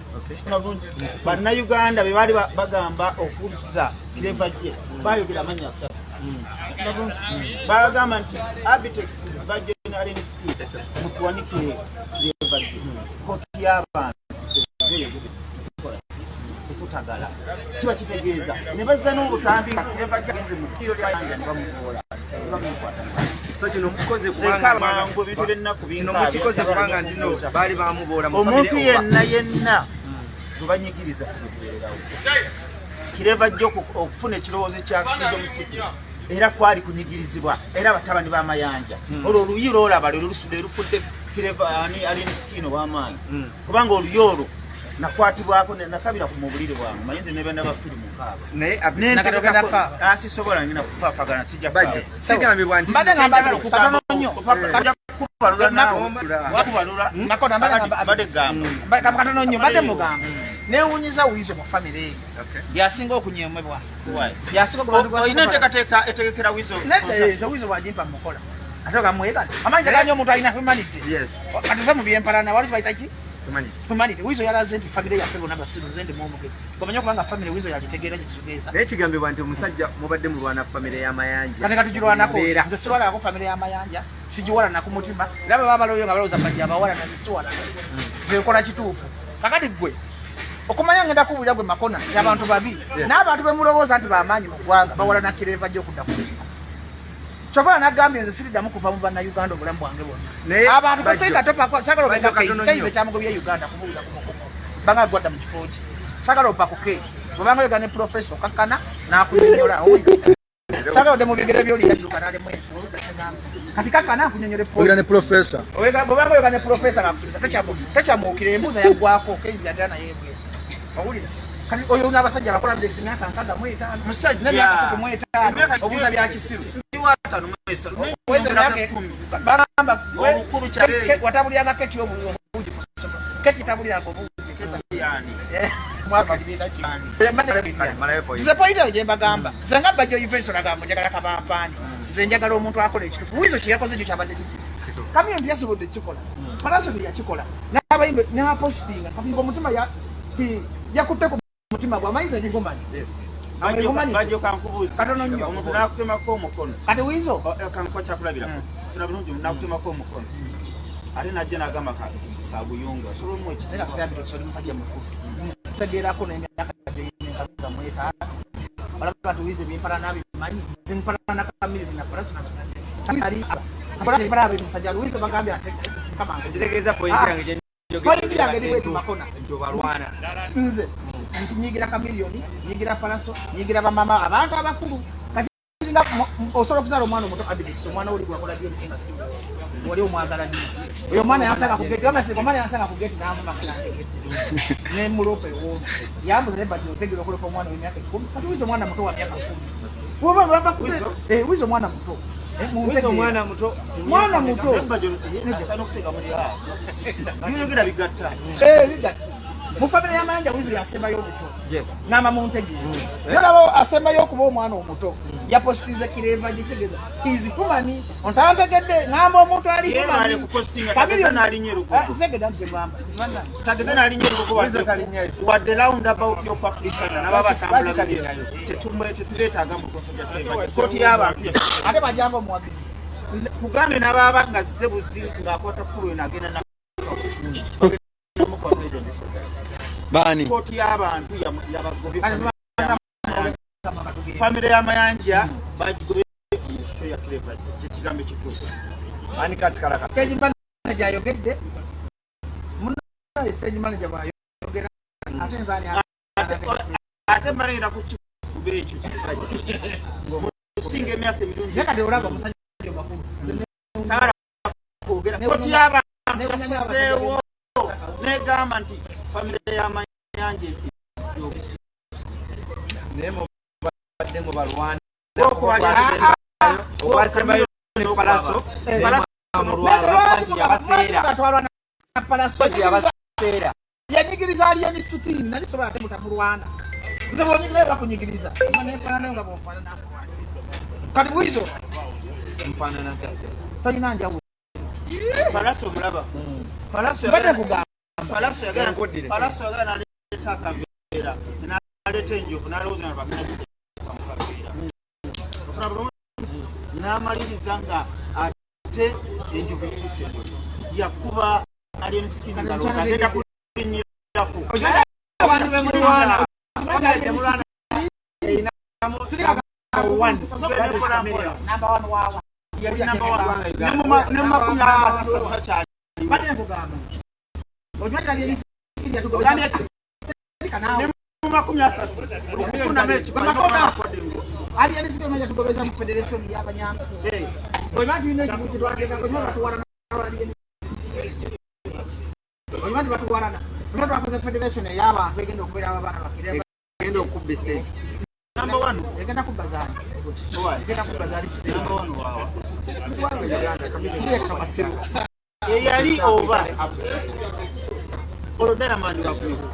S4: Bannayuganda be baali bagamba okuzza Clever J, bayogera amannya asatu. Bagamba nti Abitex, Bajjo ne Alien Skin, mutuwanikire Clever J, kooti y'abantu tetutagala. Kiba kitegeeza ne bazza n'obutambi nga Clever J agenze mu ddiro lyayanja ne bamugoola ne bamukwata.
S5: So kino mukikoze
S4: Nze mangu ebintu by'ennaku.
S5: Kino mukikoze kubanga nti no baali bamuboola mu
S4: Omuntu
S5: family oba-
S4: yenna yenna gwe banyigiriza kubeererawo. Clever J okufuna ekirowoozo kya Freedom City era kwali kunyigirizibwa, era abatabani b'amayanja olwo oluyi lwolaba lwe lufudde Clever ani Alien Skin ow'amaanyi, kubanga oluyi olwo nakwatibwako nakabira ku mubuliri bwange, manyi nze nebenda ba firimu nkaaba.
S5: Naye
S4: Asisobola ngina kufaafagana, sijja.
S5: Bajjo, sigambibwa nti
S2: Mbadde ngamba katono nnyo.
S4: Kubalula naawe, kubalula.
S2: Makona, mbadde ngamba
S4: Mbadde gamba.
S2: Katono nnyo, mbadde mugamba newunyiza Wizo mu famire eyo yasinga okunyemebwa, yasinga.
S4: Olina enteekateeka etegekera Wizo?
S2: Nedda, ezo Wizo bwagimpa mukola, ate gamwegana amanyi ganye omuntu alina humanity. Katuve mu byempalana, wali kibayita ki? Humanity. Wizo yalaze nti famire yaffe bonna basiru, nze ndimu omugezi. Gomanya kubanga famire Wizo yagitegeera gyekitegeeza.
S5: Naye kigambibwa nti omusajja mubadde mulwana famire y'amayanja.
S2: Kati katugirwanako.
S5: Embeera.
S2: Nze sirwanako famire y'amayanja, sigiwalana ku mutima, era baba baloyo nga balowooza bajja abawalana, nze siwalana, nze nkola kituufu. Kakati gwe okumanya ngenda kubuulira gwe Makona nti abantu babi n'abantu bemulowooza nti bamaanyi mu ggwanga bawalana Clever J okudda ku kiko. Kyova nagambye nze siriddamu kuva mu bannayuganda obulamu bwange bwonna.
S5: Naye
S2: Abantu
S5: Bajjo,
S2: kasenga topako, sagala
S5: Bajjo,
S2: obeka
S5: katono
S2: keizi keizi
S5: nnyo.
S2: ekyamugobye Uganda kubuuza ku mukumu banga gwadda mu kifo kye. Sagala opakuke bwebanga yoga ne professor okakkana n'akunyonyola. Owulira, sagala odde mu bigere byoli yadduka n'alemu ensi. Kati kakkana akunyonyole.
S6: Ogira ne professor.
S2: Bwebanga yoga ne professor ng'akusuubiza, tokyamuukira embuuza yaggwako keizi yadda naye ebweru. Owulira, kati oyo n'abasajja abakola birekisi myaka 65.
S4: Musajja.
S2: N'emyaka 35.
S4: Emyaka
S2: Obuuza bya kisiru.
S4: Ndi wataano mu esatu.
S2: Weza emyaka bagamba
S4: Obukulu kya-
S2: watabuliranga Keti obuugi ku ssomero. Keti tabuliranga obuugi.
S4: Yani.
S2: Nze point eyo gye mbagamba, nze nga Bajjo Events, olagamba njagala kabampaani, nze njagala omuntu akola ekituufu. Wizo kye yakoze ekyo kyabadde kiki? Kamiliyoni teyasobodde kukikola, Pallaso teyakikola, n'abayimbi n'apositinga. Kati omutima yakutte ku mutima gwe, amanyiza gigumanyi.
S4: Bajjo, kankubuuza.
S2: Katono nnyo.
S4: Omuntu n'akutemako omukono.
S2: Kati Wizo.
S4: Oh, kankuwa kyakulabirako. Tuna bulungi, omuntu n'akutemako omukono, ate najja n'agamba kaguyunga, osobola omuwa
S2: era
S4: ekitiibwa?
S2: Kugambira oli musajja mukulu, tegeerako n'emyaka 65, olaba nti Wizo ebimpalana bimanyi, zimpalana Kamiliyoni na Pallaso ali musajja Wizo bagambye ate kama
S5: Kitegeeza point yange gye
S2: Point yange eri bweti, Makona.
S5: Nti obalwana.
S2: Nze nyigira Kamiliyoni, nyigira Pallaso, nyigira bamama, abantu abakulu. Kati nga osobola okuzaala omwana omuto, Abidix, omwana oli gwakola DNA nga wali omwagala nnyo. Oyo omwana yansanga ku gate, amasiko, omwana yansanga ku gate n'anvuma nemulopa ewoomu, yambuza ne bati otegera okulopa omwana w'emyaka 10. Kati Wizo omwana muto wa myaka 10. Wizo omwana muto.
S5: Wizo omwana muto.
S2: Mwana muto.
S4: Asaana okuteeka muri awo byoyogera bigatta.
S2: Bigatta. Mu famire y'Amayanja, Wizo yasembayo obuto.
S5: Yes.
S2: Ngamba muntegeere, nolaba asembayo okuba omwana omuto yapostinze Clever, gikitegeeza is human. Ontantegedde? Ngamba omuntu ali
S4: Ye
S2: human.
S4: ali kupostinga, tageza n'alinnya erugogo.
S2: Ntegedde nti kyegamba.
S4: Tageze n'alinnya erugogo, wadde round about yo Africana naba batambula tetubeetaaga mu kooti y'abantu.
S2: Ate bajamba omuwagizi.
S4: Kugambe n'abaaba nga zze buzi ng'akwata kkulu eno agenda na
S6: Baani?
S4: Kooti y'abantu yabagobye. Famire y'Amayanja bagigobye mu show ya Clever, kyekigambo ekituufu.
S5: Ani kati kalaka?
S2: Stage manager ayogedde munaye, stage manager bwayogera ate nze ani?
S4: Ate mbalengera ku kikuba ekyo kisajja osinga emyaka emirundi.
S2: Naye kati olaba omusajja omakulu.
S4: Saagala kwogera. Kooti y'abantu yasazeewo negamba nti famire y'Amayanja
S5: Naye mubadde mubalwana.
S4: Okwasembayo
S5: Okwasembayo ne Pallaso mulwana yabaseera.
S2: Twalwana Pallaso.
S5: Yabaseera.
S2: Yanyigiriza Alien Skin, nali sobola ate mutamulwana. Nze bwonyigirayo bakunyigiriza nefaananayo nga bwofaanana. Kati Wizo
S5: Nfaanana gase.
S2: Tolina njawulo.
S4: Pallaso mulaba Pallaso.
S2: Mbadde nkugamba.
S4: Pallaso yagala
S5: Enkuddire.
S4: Pallaso yagala n'aleeta akaveera, n'aleeta enjovu, n'alowooza nga bagenda kuteeka mu kaveera. Ofuna bulungi, n'amaliriza nga ate enjovu efuuse enjovu. Yakuba Alien Skin ng'alowooza agenda kulinnyirako.
S5: Abantu bemulwana. Temulwana.
S2: Number one waawa?
S4: Yali number one. Ne mu 30 takyali.
S2: Mbadde nkugamba, okimanyi Alien Skin yatugobeza. Sirika naawe.
S4: Mu 30 okufunamu ekifo.
S2: Bamakona. Alien Skin yatugobeza mu federation y'abanyampi. Bwema tulina ekizibu kyetwateekako, okimanyi batuwalana. Alien, okimanyi batuwalana. Olwo twakoze federation ey'abantu egenda okubeerawo abaana bakire.
S5: Genda okubba esente.
S4: Number one.
S2: Egenda kubba zaani? Egenda kubba zaani?
S4: Number one waawa?
S2: Kireka masiru.
S4: Eyali oba olwo Diamond waggulu.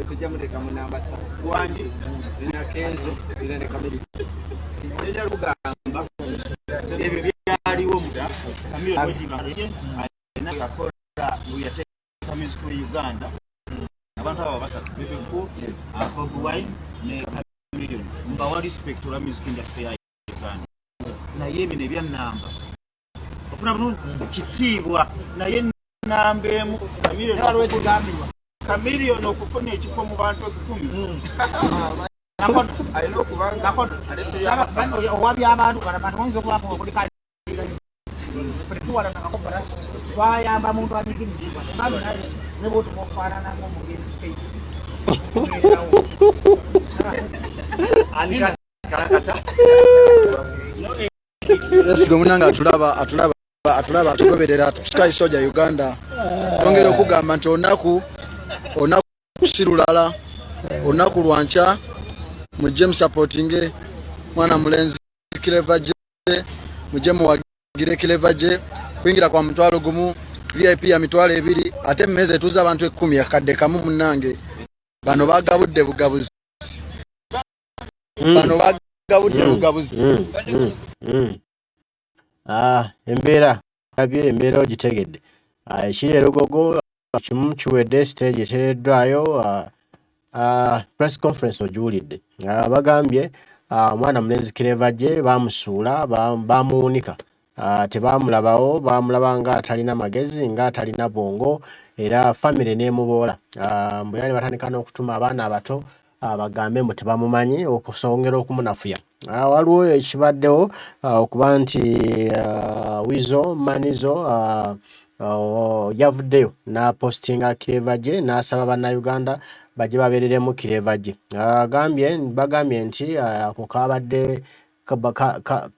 S5: Tujja muteeka mu namba 3.
S4: Wangi.
S5: Nina Kenzo, nina ne Kamili.
S4: Ejja kugamba ebyo byaliwo muda. Chameleone alina yakola yateeka music mu Uganda. Abantu abo basatu, Bebe Cool, Bobi Wine ne Chameleone, mbawa respect olwa music industry ya Uganda, naye bino ebyanamba, ofuna bulungi kitiibwa, naye namba emu Chameleone.
S2: Waliwo ekigambibwa.
S4: Chameleone okufuna ekifo mu bantu 10,000 alina okubanga
S2: Makono. Owabya abantu kana bantu oyinza okuba okuliko tuwalanangako Pallaso, twayamba muntu anyigirizibwa. Bano naye ne bwotuma ofaanana ng'omugenzi Keisi.
S5: Ani kati kalakata?
S6: Yes, gwe munange atulaba, atulaba, atulaba, atugoberera, Sky Soldier Uganda, twongera okugamba nti olunaku si lulala, olunaku lwankya. Mujje musupportinge mwana mulenzi Clever J, mujje muwagire Clever J. Kuyingira kwa 10,000, VIP ya 20,000, ate emmeeza etuuza abantu 10 1,000. Munnange, bano bagabudde bugabuzi, bano bagabudde bugabuzi.
S1: Ah, embeera. Olabye embeera ogitegedde. Ah, ekiri e Lugogo kimu kiwedde, siteegi eteereddwayo, ah, press conference ogiwulidde. Ah, bagambye omwana mulenzi Clever J baamusuula, baamuwunika. Tebaamulabawo, baamulaba nga atalina magezi, nga atalina bwongo era famire n'emuboola. Mbu era ne batandika n'okutuma abaana abato bagambe mbu tebamumanyi okusongera okumunafuya. Waliwo ekibaddewo okuba nti Weasel Manizo yavuddeyo n'apositinga Clever J n'asaba Bannayuganda bajje babeereremu Clever J. Agambye bagambye nti ako kaabadde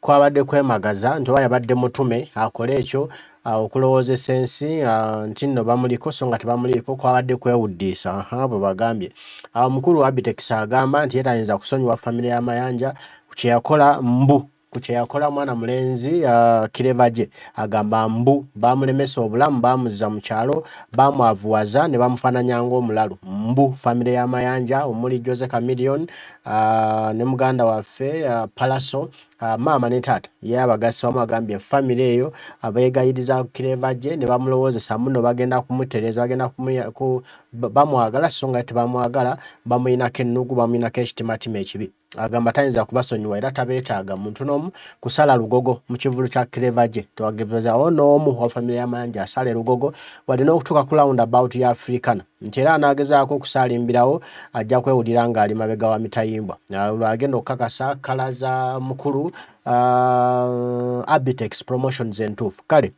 S1: kwabadde kwemagaza nti oba yabadde mutume akole ekyo okulowoozesa ensi nti nno bamuliko so nga tebamuliiko kwabadde kwewuddiisa bwe bagambye. Omukulu Abitex agamba nti ye tayinza kusonyiwa famire ya Mayanja ku kye yakola mbu ku kye yakola mwana mulenzi Clever J agamba mbu baamulemesa obulamu baamuzza mu kyalo baamwavuwaza ne bamufaananya ng'omulalu mbu famire ya Mayanja omuli Jose Chameleone ne muganda waffe Pallaso maama ne taata ye abagasse wamu agambye famire eyo abeegayiriza Clever J ne bamulowoozesa muno bagenda kumutereeza bagenda bamwagala so nga tebamwagala bamuyinako ennugu bamuyinako ekitimatima ekibi. Agamba tayinza kubasonyiwa era tabeetaaga muntu n'omu kusala Lugogo mu kivvulu kya Clever J. Tewagezaawo n'omu wa famire ya Mayanja asala e Lugogo wadde n'okutuuka ku round about ya Africana nti era anaagezaako okusaalimbirawo ajja kwewulira ng'ali mabega wa mitayimbwa. Olwo agenda okukakasa kkala za mukulu Abitex Promotions entuufu. Kale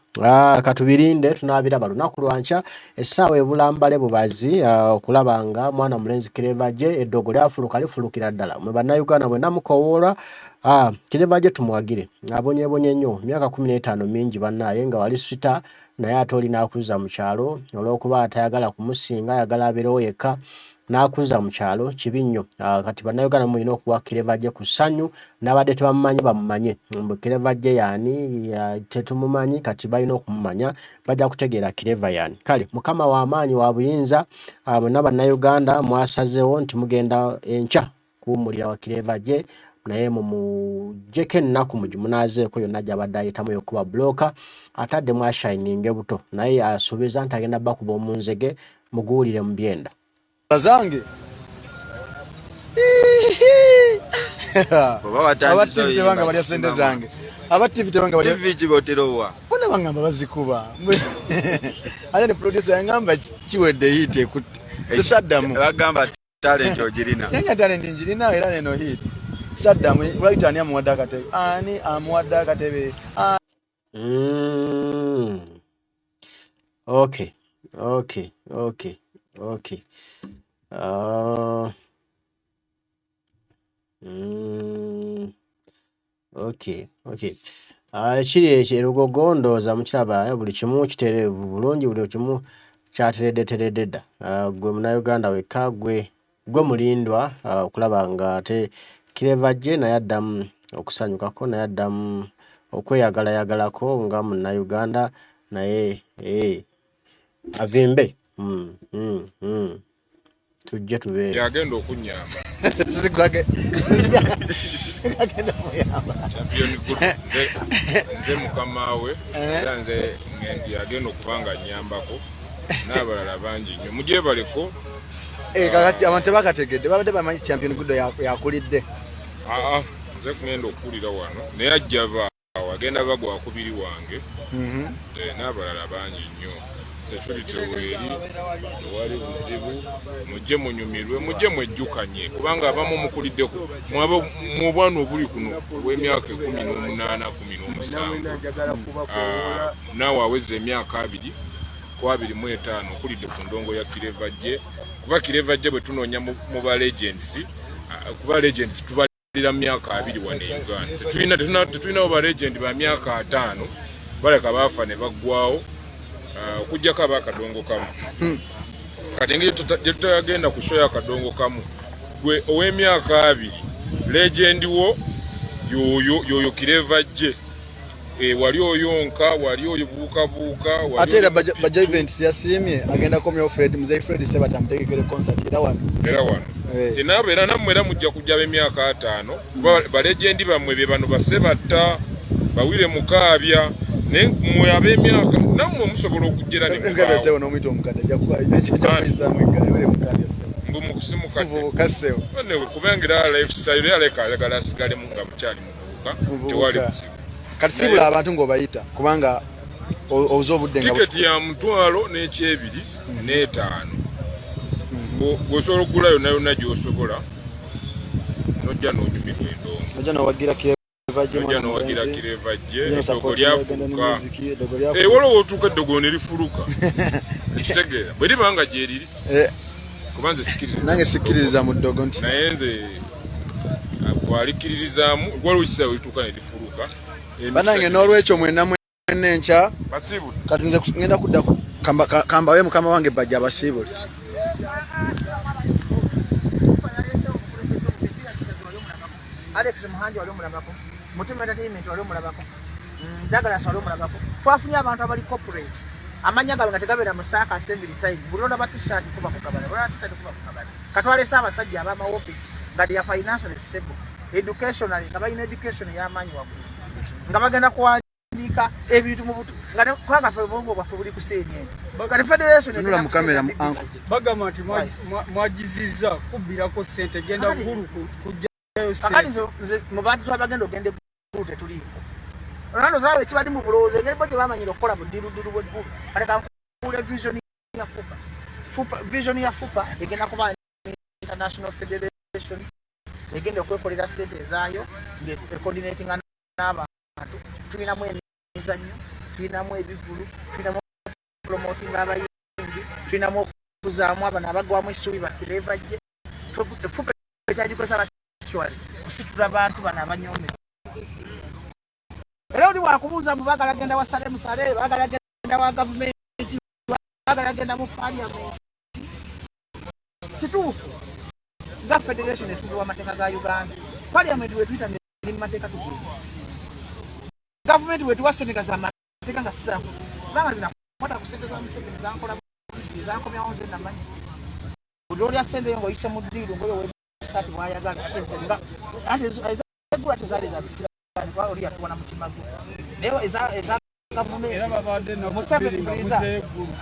S1: katubirinde tunaabiraba lunaku lwankya essaawa ebula mbale bubazi okulaba nga mwana mulenzi Clever J eddogo lyafuluka lifulukira ddala. Mwe Bannayuganda mwenna mukowoolwa Clever J tumuwagire abonyebonye nnyo myaka 15 mingi bannaaye nga wali sita naye ate oli n'akuzza mu kyalo olw'okuba atayagala kumusinga ayagala abeerewo yekka n'akuzza mu kyalo kibi nnyo. Kati Bannayuganda mulina okuwa Clever J ku ssanyu n'abadde tebamumanyi bamumanye mbu Clever J yaani tetumumanyi kati balina okumumanya bajja kutegeera Clever yaani. Kale Mukama wa maanyi wa buyinza mwenna Bannayuganda mwasazeewo nti mugenda enkya kuwummulira wa Clever J naye mumuggyeko ennaku mugimunaazeeko yonna gy'abadde ayitamu ey'okukuba bbulooka ataddemu ashayininge buto naye asuubiza nti agenda bakuba omunzege muguwulire mu byenda.
S6: Zange aba TV tebanga balya sente zange aba TV tebanga balya
S8: TV kiboterowa
S6: bona bangamba bazikuba ate ne producer yangamba kiwedde hit ekutte saddamu
S8: bagamba talent ogirina
S6: nenya talent njirina era neno hit saddamu lwaki ani amuwadde akatebe ani amuwadde akatebe
S1: Okay, okay, okay, okay. Okay, okay. Ekiri ekyo erugogo ndowooza mukiraba buli kimu kitereevu bulungi buli kimu kyatereddeteredde dda. Gwe Munnayuganda wekka gwe gwe mulindwa okulaba nga ate Clever J naye addamu okusanyukako naye addamu okweyagalayagalako nga Munnayuganda naye eh, avimbe Tujje tubeere.
S9: Yagenda okunyamba. Champion Good nze, nze mukama we eh. era nze yagenda okuba nga nyambako n'abalala bangi nnyo mugyebaleko.
S6: Eh, kakati abantu tebakategedde babadde bamanyi Champion Good yakulidde.
S9: Aa nze kugenda okukulira wano naye ajja va Awo agenda aba gwakubiri wange eh, n'abalala bangi nnyo. Security weeri, tewali buzibu, mujje munyumirwe, mujje mwejjukanye kubanga abamu mukulidde mwaba mu obwana obuli kuno obw'emyaka 18 17 ah, naawe aweza emyaka 20 ku 25 okulidde ku ndongo ya Clever J kuba Clever J bwe tunoonya mu ba legends ah, kuba legends tuba lira myaka 20 wano e Uganda tetulina tetulinawo ba legend ba myaka 50 baleka baafa ne baggwawo okuggyako ab'akadongo kamu kati engeri gye tutagenda ku show y'akadongo kamu gwe ow'emyaka 20 legend wo yoyo yoyo Clever J wali oyonka wali oyo buukabuuka
S6: ate era Baja Events yasiimye agenda komyawo Fred Mzee Fred Sebata amutegekere concert era wano
S9: era wano naabo era nammwe era mujja kujja b'emyaka 50 kuba balegendi bammwe be bano basebatta bawire mukaabya Naye mmwe ab'emyaka nammwe musobola okujjera ne mubaawo.
S6: N'omuyita omukadde ajja kuyisaamu eggale were mukadde ssebo.
S9: Mbu mukusimukadde.
S6: Muvubuka ssebo.
S9: Anyway, kubanga era lifestyle era aleka ayagala asigalemu nga mukyali muvubuka, tewali buzibu.
S6: Kati sibula abantu ng'obayita kubanga obuze obudde nga
S9: tiketi ya 500 n'ekyebiri n'etaano. Bw'osobola okugula yonna yonna gy'osobola, nojja n'onyumirwa endongo.
S6: Nojja nowagira
S9: Nojja nowagira Clever J. Eddogo lyafuuka waliwo otuuka eddogo ne lifuluka, ekitegeera bwe liba nga gyeriri, kuba nze sikiririza.
S6: Nange sikkiririza mu ddogo nti
S9: Naye nze bwalikkiririzaamu, waliwo ekiseera we lituuka ne lifuluka.
S6: Bannange, n'olwekyo mwenna mwenna enkya
S9: Basiibule.
S6: Kati nze ngenda kudda kambawe mukama wange bajja abasiibule.
S2: Alex Muhangi wali omulabako, Mutima Entertainment wali omulabako, Douglas wali omulabako. Twafunye abantu abali corporate, amanya gaabwe nga tegabeera mu circus every time. Buli olaba t-shirt kuba kugabana, buli olaba t-shirt kuba kugabana. Katwalese abasajja ab'amawofiisi nga they are financially stable, educationally nga balina education ey'amaanyi waggulu, nga bagenda kuwandiika ebintu mu butu nga kubanga ffe obwongo bwaffe buli ku CNN. Kati federation
S6: Tunula
S2: egenda
S6: mu kamera,
S2: kusinga
S6: mu
S2: BBC.
S10: Bagamba nti mwagizizza kubbirako ssente genda Gulu kujjayo
S2: Kakati
S10: ssente.
S2: nze mu bantu twabagenda ogenda eggulu tetuliiko. Olwano zaabwe kibali mu bulowoozo engeri bo gye bamanyira okukola mu ddirudiru bw'eggulu. Kale kankuule vision ya FUPA. FUPA, vision ya FUPA egenda kuba international federation egenda okwekolera ssente ezaayo ng'ecoordinatinga n'abantu. Tulinamu emizannyo, tulinamu ebivulu, tulinamu promoting abayimbi, tulinamu okuzaamu abano abagwamu essuubi ba Clever J. FUPA ekyagikozesa actually kusitula bantu bano abanyoomera. Era oli wakubuuza mbu baagala genda wa Saleh, Musale baagala genda wa gavumenti, baagala genda mu parliament. Kituufu, nga federation efugibwa amateeka ga Uganda, parliament wetuyita neri mu mateeka tugenda, gavumenti wetuwa sente nga zamateeka nga sizaku, kubanga zinakwata ku sente za Museveni zankola zankomyawo. Nze namanyi buli olya sente yo ng'oyise mu ddiiru ngoyo webisaati bwayagala, nga anti ezeggula tezaali za bisiraani, kuba oli yatuwa na mutima gwe, naye eza gavumenti
S10: Era babadde naku
S2: Museveni
S10: 2 nga
S2: Buliza.
S10: muzeeyo eggulu.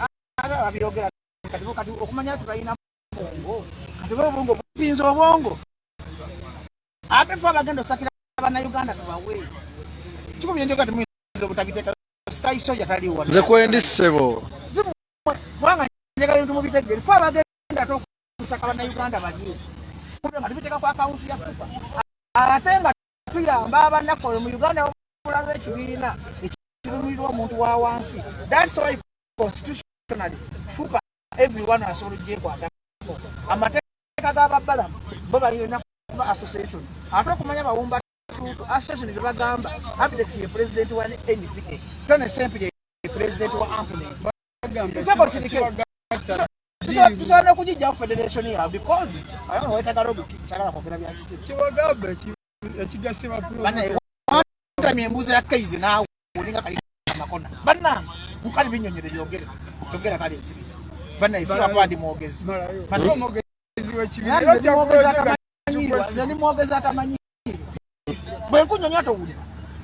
S2: Ate babyogera kati bo kati okumanya nti balina bwongo, kati bo obwongo bupinza obwongo, ate fe abagenda osakira bannayuganda tubawe kikumi enjoga temuyinza obutabiteeka. Sky Soja taliwo.
S6: Nze kwendi ssebo.
S2: Kubanga njagala ebintu mubitegere. Fe abagenda ate okusaka bannayuganda balye nga tubiteeka ku akawunti ya FUPA, ate nga tuyamba abanaku mu Uganda obulala, ekibiina ekirumirirwa omuntu wa wansi. That's why constitutionally FUPA everyone asobola ogyekwatako. Amateeka g'ababalamu bo balina kuba association, ate okumanya bawumba tuutu association zebagamba. Abitex ye president wa NPA, Tony Sempire ye president wa Ampunet. Tusobola n'okugijjawo federation yaabwe because ayo wetaaga logic. Sagala kwogera bya kisiru.
S10: Kibagamba ekigasibwa.
S2: Wantamya embuuzi ya kaizi naawe olinga kali amakona. Bannange, mukali binyonyere byogere kyogera kale ensirizi. Bannaye, siwakuba ndi mwogezi.
S10: Omwogezi w'ekibiina.
S2: Nze ndi mwogezi atamanyiirwa. Bwe nkunyonya towulira.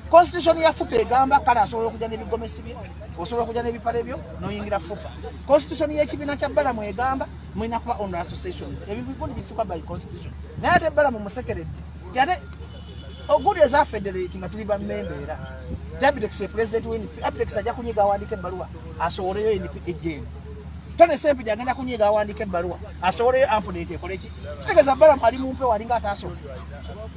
S2: Constitution ya FUPA egamba kale asobola okujja n'ebigomesi bye, osobola okujja n'ebipale byo n'oyingira FUPA. Constitution y'ekibiina kya Balamu egamba mulina kuba on associations, ebikundi bisukwa by constitution. Naye ate Balamu musekeredde ti ate oguli eza federate nga tuli bammemba, era Abitex ye president wa NP. Abitex ajja kunyiga awandiika ebbaluwa asowoleyo NP ejjeeno. Tone Sempija agenda kunyiga awandiika ebbaluwa asowoleyo Ampunet ekole ki. Kitegeeza Balamu ali mu mpewo, alinga ataasoma.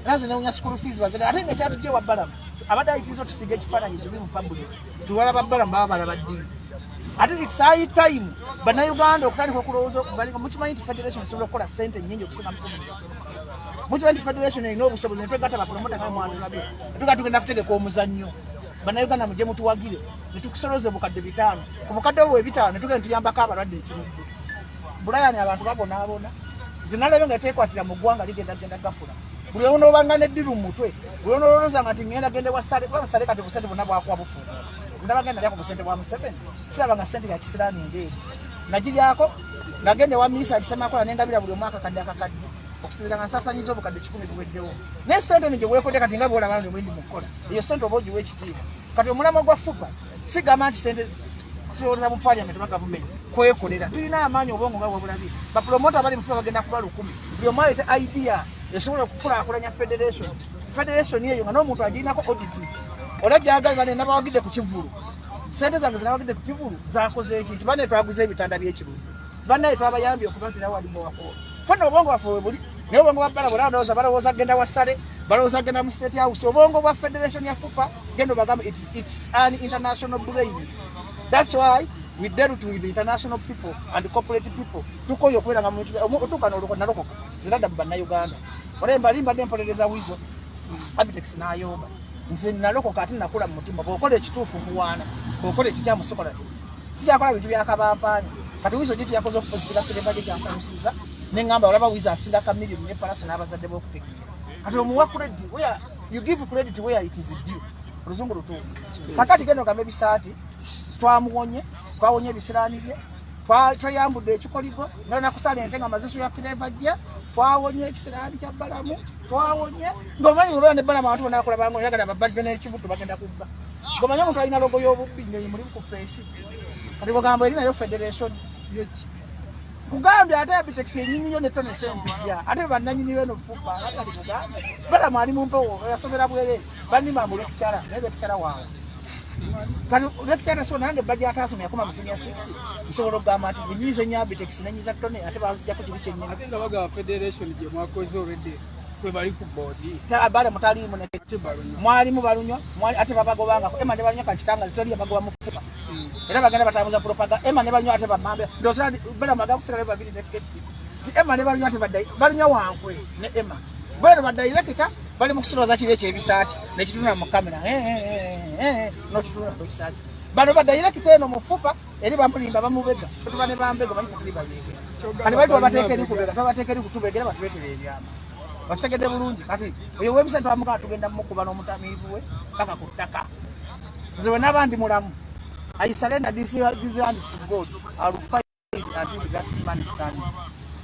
S2: Era nze newunya school fees bazira, ate nga kyatujje wa Balamu abadde ayitiriza otusiiga ekifaananyi kibi mu public. Tubalaba Balamu baba balaba ddiini, ate it's high time bannayuganda okutandika okulowooza. Balinga mukimanyi nti federation esobola okukola sente nnyingi okusinga Museveni. Mukimanyi nti federation erina obusobozi netwegatta bapromota nga mwatulabye, netuga tugenda kutegeka omuzannyo, bannayuganda mujje mutuwagire, netukusoloza 5,000. Ku bukadde obwo 5,000 netugenda tuyambako abalwadde ekirudde Brian. Abantu babonaabona. Zinalabe nga tekwatira mu ggwanga ligenda genda gafula. Buli onoobanga neddiru mu mutwe, buli onolowooza nga nti ngenda gende wa Sale, kuba Sale kati obusente bwonna bwakuwa bufuumuka. Zinabagenda lya ku busente bwa Museveni, siraba nga sente ya kisiraani ngeeri nagiryako. Nagenda ewa Miisa Kisemakola nengabira buli omwaka kadde akakadde, okusinziira nga nsaasanyiza 100,000 buweddewo. Naye sente eno gye weekodde kati nga bwolaba ndi mu kukola eyo sente oba ogiwa ekitiibwa. Kati omulamwa gwa FUPA Sigamba nti sente tusolooza mu parliament oba gavumenti kwekolera, tulina amaanyi, obwongo nga bwebulabye. Bapromota abali mufuba bagenda kuba 1000, buli omu aleete idea esobola okukulaakulanya federation. Federation eyo nga n'omuntu agirinako audit, ola gyagala bane nabawagidde ku kivulu, sente zange zinawagidde ku kivulu zakoze eki nti bane twaguze ebitanda by'ekirungi, bannaye twabayambye okuba nti nawe walimuwako. Fena obwongo bwaffe webuli, naye obwongo bwa bala balowooza, balowooza genda wasale, balowooza genda mu State House. Obwongo bwa federation ya FUPA, genda obagamba, it's an international brain. That's why we dealt with international people and corporate people. Tukoye okubeera nga otuuka nalokoka ziradda mu Bannayuganda. Olaba mbali mbadde mpolereza Wizo Abitex n'ayomba, nze nalokoka ate nakula mu mutima. Bw'okola ekituufu nkuwaana, bw'okola ekikyamu sikola ki, sijakola bintu byakabampaani. Kati Wizo gye yakoze okupositinga Clever gye kyansanyusiza, neŋŋamba olaba Wizo asinga Kamiliyoni ne Palaso n'abazadde b'okutegeera. Kati omuwa credit where you give credit where it is due. Oluzungu lutuufu. Kakati genda ogamba ebisaati twamuwonye, twawonye ebisiraani bye, twayambudde ekikoligo nga nakusala ente nga maziso ya Clever jja, twawonye ekisiraani kya Balamu, twawonye ng'omanyi obeera ne Balamu, abantu bonna bakulaba nga oyagala babadde n'ekibuto bagenda kubba, ng'omanyi omuntu alina logo y'obubbi nyo muli ku face. Kati bwegamba eri nayo federation kugambye ate Abitex enyini yo netone sempijja ate bannanyini beno fupa atali kugambye Balamu ali mu mpewo, yasomera bwerere, banima mu lecturer, naye lecturer waawe kati lecturer so nange bajja atasoma yakoma mu senior 6, nsobola okugamba nti bunyiize nnyo Abitex nenyiza tone ate banzijjako kibi kyennyini.
S10: Ate nga bagaba federation gye mwakoze olwedde kwe bali ku boodi.
S2: Bale mutaliimu ne mwalimu balunywa ate babagobangako Ema ne balunywa kakitanga zitoli yabagoba mufuka era bagenda batambuza propaganda. Ema ne balunywa ate bamambe ndowooza Balamu agala kusigalayo babiri ne Keti ti Ema ne balunywa ate badda balunywa wankwe ne Ema bwero badirekita bali mu kusiroza kiri ekyo ebisaati nekitunula mu kamera nokitunula ekisaasi. Bano badirekita eno mufupa eri bamulimba bamubega, tuba ne bambega manyi tuli bayeegera. Kati bali tubabateeka eri kubega, tubabateeka eri kutubegera, batuleetera ebyama, bakitegedde bulungi. Kati oyo webisa twamugaa tugenda mukuba n'omutamiivu we paka ku ttaka. Nze we naba ndi mulamu, I surrender this hands to God. I will fight until the last man standing,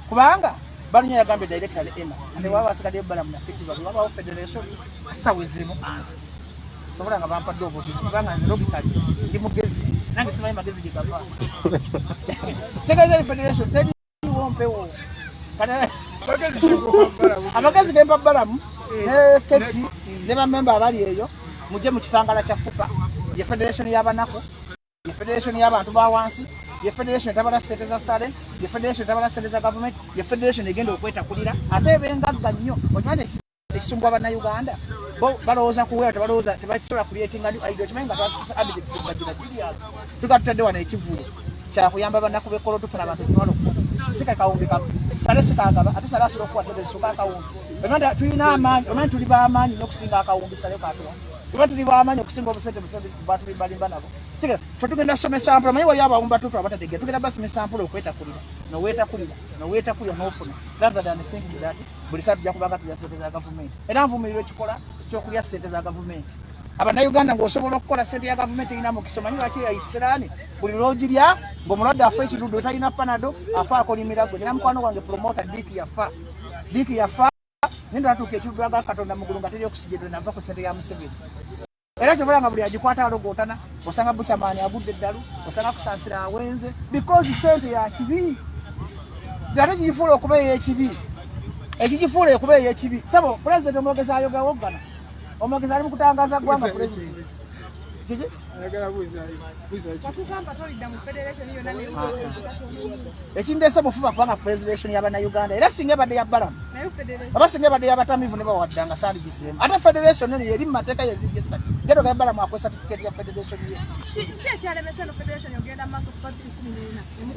S2: kubanga balunya yagambye director ne Emma ate waba basigaddeyo Balamu na Keti babi wabawo federation asawezeemu ansi sobola nga bampadde obuwagizi, kubanga nze logically ndi mugezi, nange simanyi magezi ge gava. Tegeeza eri federation teriwo mpewo. Amagezi gempa Balamu ne Keti ne bamemba abali eyo, mujje mu kitangala kya FUPA, ye federation y'abanaku, ye federation y'abantu ba wansi, ye federation etabala ssente za sale, ye federation etabala ssente za gavumenti, ye federation egenda okwetakulira ate ebengagga nnyo. Okimanyi ekisumbwa Bannayuganda bo balowooza kuweera, tebalowooza, tebakisobola creatinga new idea. Okimanyi nga twasitusa Abitex Bajira Julius, tuga tutadde wano ekivulu kyakuyamba banaku b'ekolo, tufuna abantu 10,000, sika kawumbi kamu sale sikagaba, ate sale asobola okuwa sente zisuka akawumbi. Omanyi tulina amaanyi, omanyi tuli b'amaanyi nnyo okusinga akawumbi sale katuwa, oba tuli b'amaanyi okusinga obusente busente batulimbalimba nabo. Fe tugenda somesa mpola. Manyi wali abawumba tutu abatategeera, tugenda basomesa mpola okwetakulira, noweetakulira, noweetakulira n'ofuna, rather than thinking that buli saa tujja kubanga tulya sente za gavumenti. Era nvumirira ekikola ky'okulya sente za gavumenti. Abannayuganda ng'osobola okukola sente ya gavumenti erina mukisa. Omanyi lwaki ekisiraani buli lwogirya ng'omulwadde afa ekiruddu, talina Panado, afa akolimira gwe. Nina mukwano gwange promoter Dick, yafa, Dick yafa naye natuuka ekiruddu aga Katonda mugulu nga teri oxygen, nava ku sente ya Museveni. Era kyobola nga buli agikwata alogootana, osanga bukyamaani agudde eddalu, osanga kusaasira awenze, because sente ya kibi ate gigifuula okuba ey'ekibi, ekigifuula okuba ey'ekibi. Sabo pulezidenti omwogezi ayoga woggana, omwogezi ali mu kutangaza ggwanga, pulezidenti kiki. Ekindeese bufuba kubanga presentation y'abannayuganda era singa ebadde ya Balamu oba singa ebadde y'abatamiivu ne bawadda nga saaligizeemu. Ate federation eno yeri mu mateeka yeregister, gendo ga Balamu akuwa certificate ya federation ye.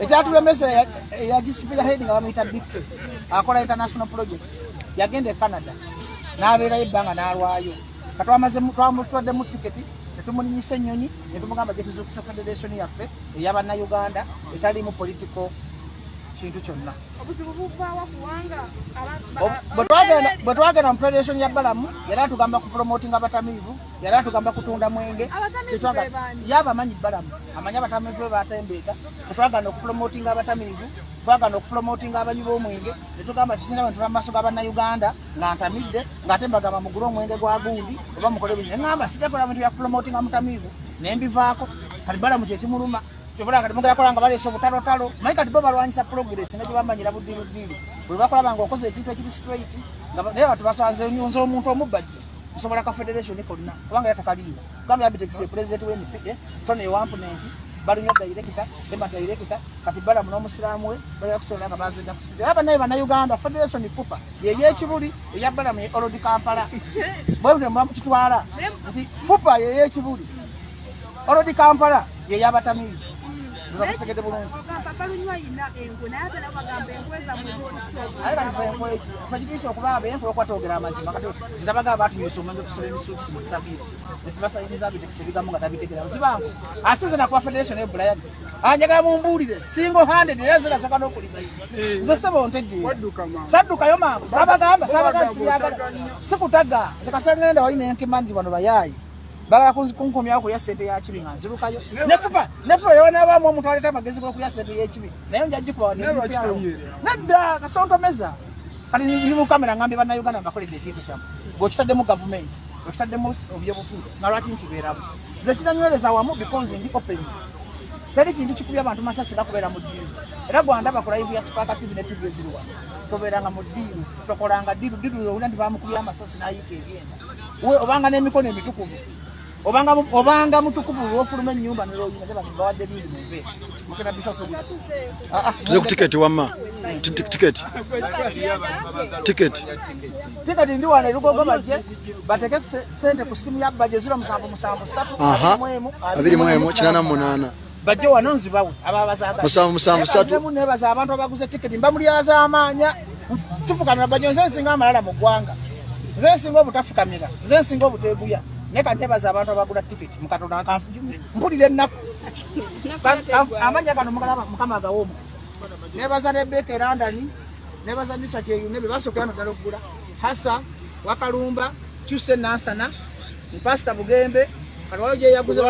S2: Ekyatulemesa eyagisipira head nga bamuyita BK, akola international projects, yagenda e Canada n'abeerayo ebbanga n'alwayo. Katwamaze twamutwaddemu tiketi netumulinyisa ennyonyi netumugamba gye tuzuukisa federation yaffe ey'abannayuganda etaliimu political kintu kyonna. Bwe twagenda mu federation ya Balamu yali atugamba ku promoting abatamiivu, yali atugamba kutunda mwenge. Yaba amanyi Balamu amanyi abatamiivu be batembeeza. Tetwagana okupromotinga abatamiivu, twagana okupromotinga abanywi b'omwenge. Netugamba tusinga bwe ntula mu maaso g'abannayuganda nga ntamidde ng'ate mbagamba mugule omwenge gwa gundi oba mukole bino, neŋŋamba sijja kola bintu bya kupromotinga mutamiivu, nembivaako. Kati Balamu kyekimuluma kyobola kati mugera kola nga baleese obutalotalo manyi kati bo balwanyisa progress nga gyebamanyira budirudiru bwe bakulaba nga okoze ekintu ekiri straight nga naye abantu basanze nze omuntu omubbajja nsobola ka federation konna kubanga era takaliiba gamba yabitex president we NPA Tony Wampunenti balunywa director Emma director kati Balamu n'omusiraamu we bagala kusobola nga bazenda kusubira era banaye bannayuganda federation fupa yeyekibuli eya Balamu ye Old Kampala bwe muba mukitwala nti fupa yeyekibuli Old Kampala ye yabatamiivu. Nza kutegedde bulungi. Aye kati ffe enkwe ki? Ffe kituisa okuba abenkwe okuba twogera amazima kati zirabaga abatunywesa omwenge kusiba emisuusi mu tutabiira ne tubasayiniza abitekesa ebigambo nga tabitegera zibangu asinze nakuba federation ye Brian anjagala mumbuulire single handed era nze nasooka n'okuliza nze ssebo ntegeera saddukayo mangu sabagamba sabagamba sibyagala sikutaga nze kasangenda wali nenkima nti bano bayaayi bagala kunkomyawo kulya sente ya kibi nga nzirukayo nefupa nefupa yonabaamu omuntu aleeta amagezi g'okulya sente y'ekibi naye nja gikuba nedda kasontomeza kati ndi mu kamera ngambye bannayuganda mbakoledde ekintu kyamu gweokitaddemu gavumenti okitaddemu ebyobufuzi nga lwaki nkibeeramu nze kinanywereza wamu because ndi open teri kintu kikubya abantu masasi bakubeera mu ddiiru era gwandaba ku live ya Spark TV ne TV eziri wano tobeeranga mu ddiiru tokolanga ddiiru ddiiru owulira nti bamukubya amasasi n'ayiika ebyenda we obanga n'emikono emitukuvu obanga obanga mutukuvu lwofuluma ennyumba nelwoyina teba bawadde bingi muve mukena bisaso
S6: ah, ah, tuze ku tiketi wamma tiketi tiketi
S2: tiketi ndi wano erugogo bajje bateke sente ku simu ya bajje 0773
S6: 21 88
S2: bajje wano nzibawe ababazaga
S6: 773
S2: nebaza abantu abaguze tiketi mbamulyaza amaanya sifukamira bajje nze nsinga amalala mu ggwanga nze nsinga obutafukamira nze nsinga obuteeguya naye kati nebaza abantu abagula tiketi mukatonda mpulira ennaku amanya gano mukama agawa omukisa nebaza rebeka erandani nebaza nisha kyeyune bebasookera no ddala okugula hasa wakalumba kyuse nansana Pastor Bugembe kati waliwo gyeyaguze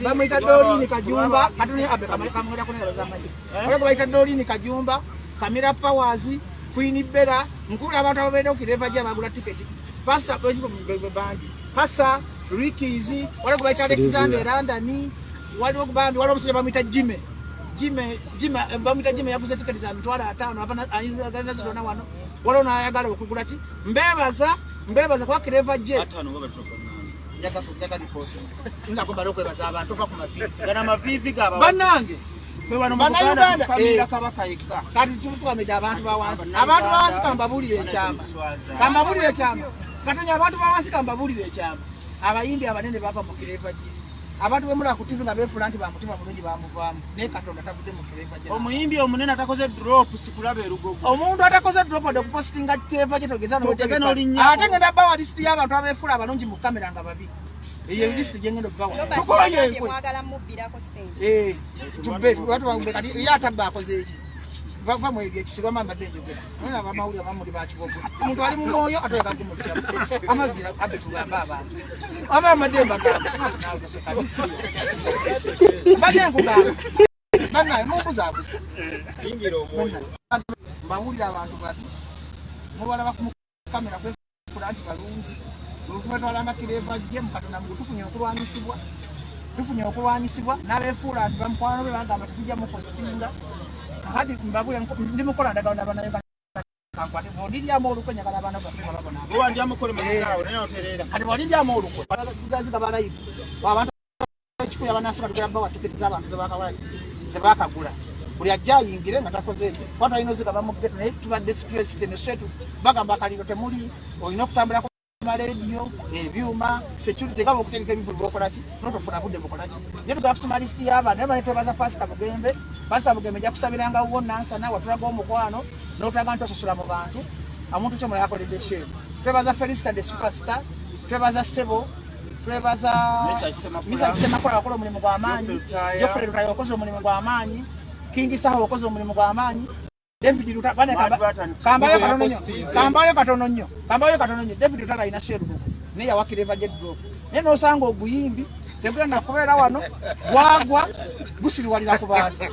S2: bamuyita Dolini Kajumba katuni abe kamwera kunera bazamanyi waliwo bayita Dolini Kajumba Kamira Powers Queen Bella nkula abantu ababeera okireva gye abagula tiketi Pastor bangi Pasa Rickies waliwo bayita Alexander London waliwo bambi waliwo omusajja bamuyita Jimmy Jimmy Jimmy bamuyita Jimmy yaguze tiketi za 50,000 ava alina zirona wano waliwo n'ayagala okugula ki mbebaza mbebaza kuba kireva je banange bannayuganda eh. kati tufukamidde abantu bawansi abantu bawansi kambabuulire ekyama kambabuulire ekyama katonya abantu bawansi kambabuulire ekyama abayimbi abanene bava mu kireva je abantu bemula ku TV nga befuula nti bamutima bulungi bamuvaamu naye katonda tavudde mu kireva gye
S4: omuyimbi omunene atakoze drop sikulaba erugogo
S2: omuntu atakoze drop ode kupositinga kireva gye togeza ate ngenda bawa lisiti y'abantu abefuula abalungi mu kamera nga babi eyo eh. lisiti gye ngenda okubawa tukoye enkwe eh, tubbe kati ye atabba akoze eki va mwebyo ekisirwa mama mbadde njogera naye abamawulire abamuli bakibogo omuntu ali mu mwoyo atoleka gumutyamu amagira abe tugambe abantu aba amadde mbagamba mbadde nkugamba banaye mumbuzabuza mbawulire abantu babi mubalaba ku kamera kwefula nti balungi lwetwalanga kireva gye mukatonda mu tufunye okulwanyisibwa tufunye okulwanyisibwa n'abeefuula nti bamukwano be bagamba tetujja mupositinga kati mbabule ndi mukola ndagaano nabanauganda kankwate bwoliryamu olukwe njagala abaana baffe babona kati bwoliryamu olukwe zigaziga balayivu abantu ekikuya banasoka tugera bawa tiketi z'abantu zebakagula buli ajja ayingire nga takoze ekyo kuba twalina ozigaba mu geto naye tubadde stress tenesetu bagamba akaliro temuli olina okutambula ku malediyo ebyuma security gaba okutegeka ebivulu bokolaki notofuna budde bukolaki naye tugala kusoma lisiti y'abantu naye bane twebaza pasita bugembe pasita bugembe nja kusabiranga wuwo nansana watulaga omukwano n'otulaga nti osasula mu bantu omuntu kyomulala akoledde sheemu twebaza felisita the superstar twebaza ssebo twebaza misa kisemakula wakola omulimu gwa maanyi Geoffrey Lutayo wakoze omulimu gwa maanyi King Saha wakoze omulimu gwa maanyi David Lutaya kambayo katono nnyo kambayo katono nnyo kambayo katono nnyo David Lutaya alina sherubuko naye yawakira eva gye drop naye n'osanga oguyimbi tegenda kubeera wano gwagwa gusiriwalira ku bantu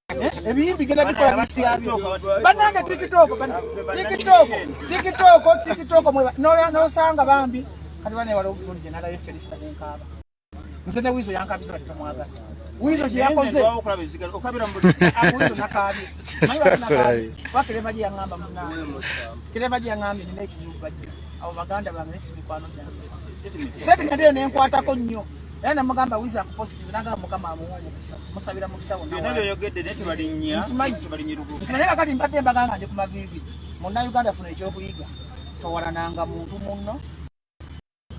S2: Eh, ebiyimbi genda bikola misi yabyo banange tiktok tiktok tiktok tiktok nosanga bambi kati bane waliwo gundi gye nalabye felista nenkaaba Nze ne Wizo yankabiza bati tomwagala. Wizo kye yakoze Wizo nakaabye. Manyi bati nakaabye. Kuba Clever gye yaŋŋamba munnange. Clever gye yaŋŋambye nina ekizibu bajja. Abo baganda bange naye si mikwano gyange. Statement eyo nenkwatako nnyo. Era namugamba Wizo akupositive n'agamba Mukama amuwe omukisa. Musabira mukisa wonna.
S4: Byonna by'oyogedde naye tebalinnya
S2: Nkimanyi.
S4: tebalinnya luguudo.
S2: Naye kakati mbadde mbagamba ndi ku maviivi. Munnayuganda funa ekyokuyiga. Towalananga muntu munno.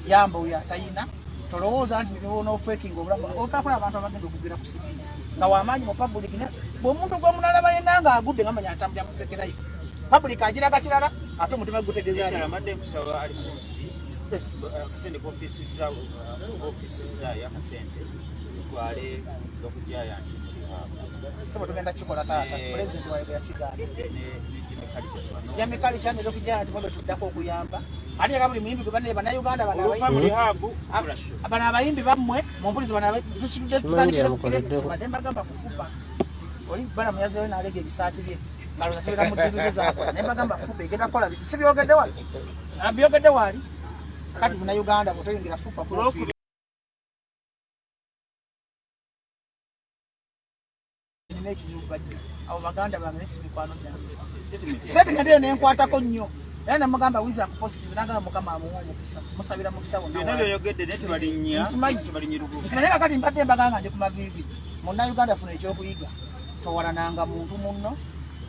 S2: Yamba oyo atayina. Tolowooza nti newonoofekinga obulamu otakola abantu abagenda okugera ku sipiidi nga wamaanyi mu public ne bw'omuntu gw'omunalaba yenna nga agudde nga manya atambulira mu fake life. Public agiraga kirala ate omutima gutegeeza
S4: Ekirala mbadde nkusaba Alfonsi akasente k'ofiisi zaayo akasente tutwale Rock Giant mu rehab.
S2: Sebo tugenda kikola taata. President waabwe bwe yasigaana.
S4: Ne Jimmy Culture bano.
S2: Jimmy Culture ne Rock Giant bo betuddako okuyamba. Ate era buli muyimbi gwe banne bannayuganda bano
S4: Oluva mu rehab kola show.
S2: Bano abayimbi bammwe mumpulize bano tusitudde
S1: Simanyi
S2: tutandikire ku
S1: yamukoleddeko.
S2: Badde mbagamba kufuba. Oli bana muyazeeyo n'alega ebisaati bye ngalo tubeera mu ddiiru ze zakola naye mbagamba fuba egenda kukola bintu si byogedde wali. Ah, byogedde wali. Kati munnayuganda bw'otoyingira fuba kuofiira. Nina ekizibu bajja. Abo baganda bange naye si mikwano gyange. Statement eyo nenkwatako nnyo. Era namugamba Wizo akupositive n'agamba Mukama amuwe omukisa. Musabira mukisa wonna.
S4: Byonna by'oyogedde naye tebalinnya
S2: Nkimanyi.
S4: tebalinnya luguudo.
S2: Naye kakati mbadde mbagamba ndi ku maviivi. Munnayuganda funa ekyokuyiga. Towalananga muntu munno.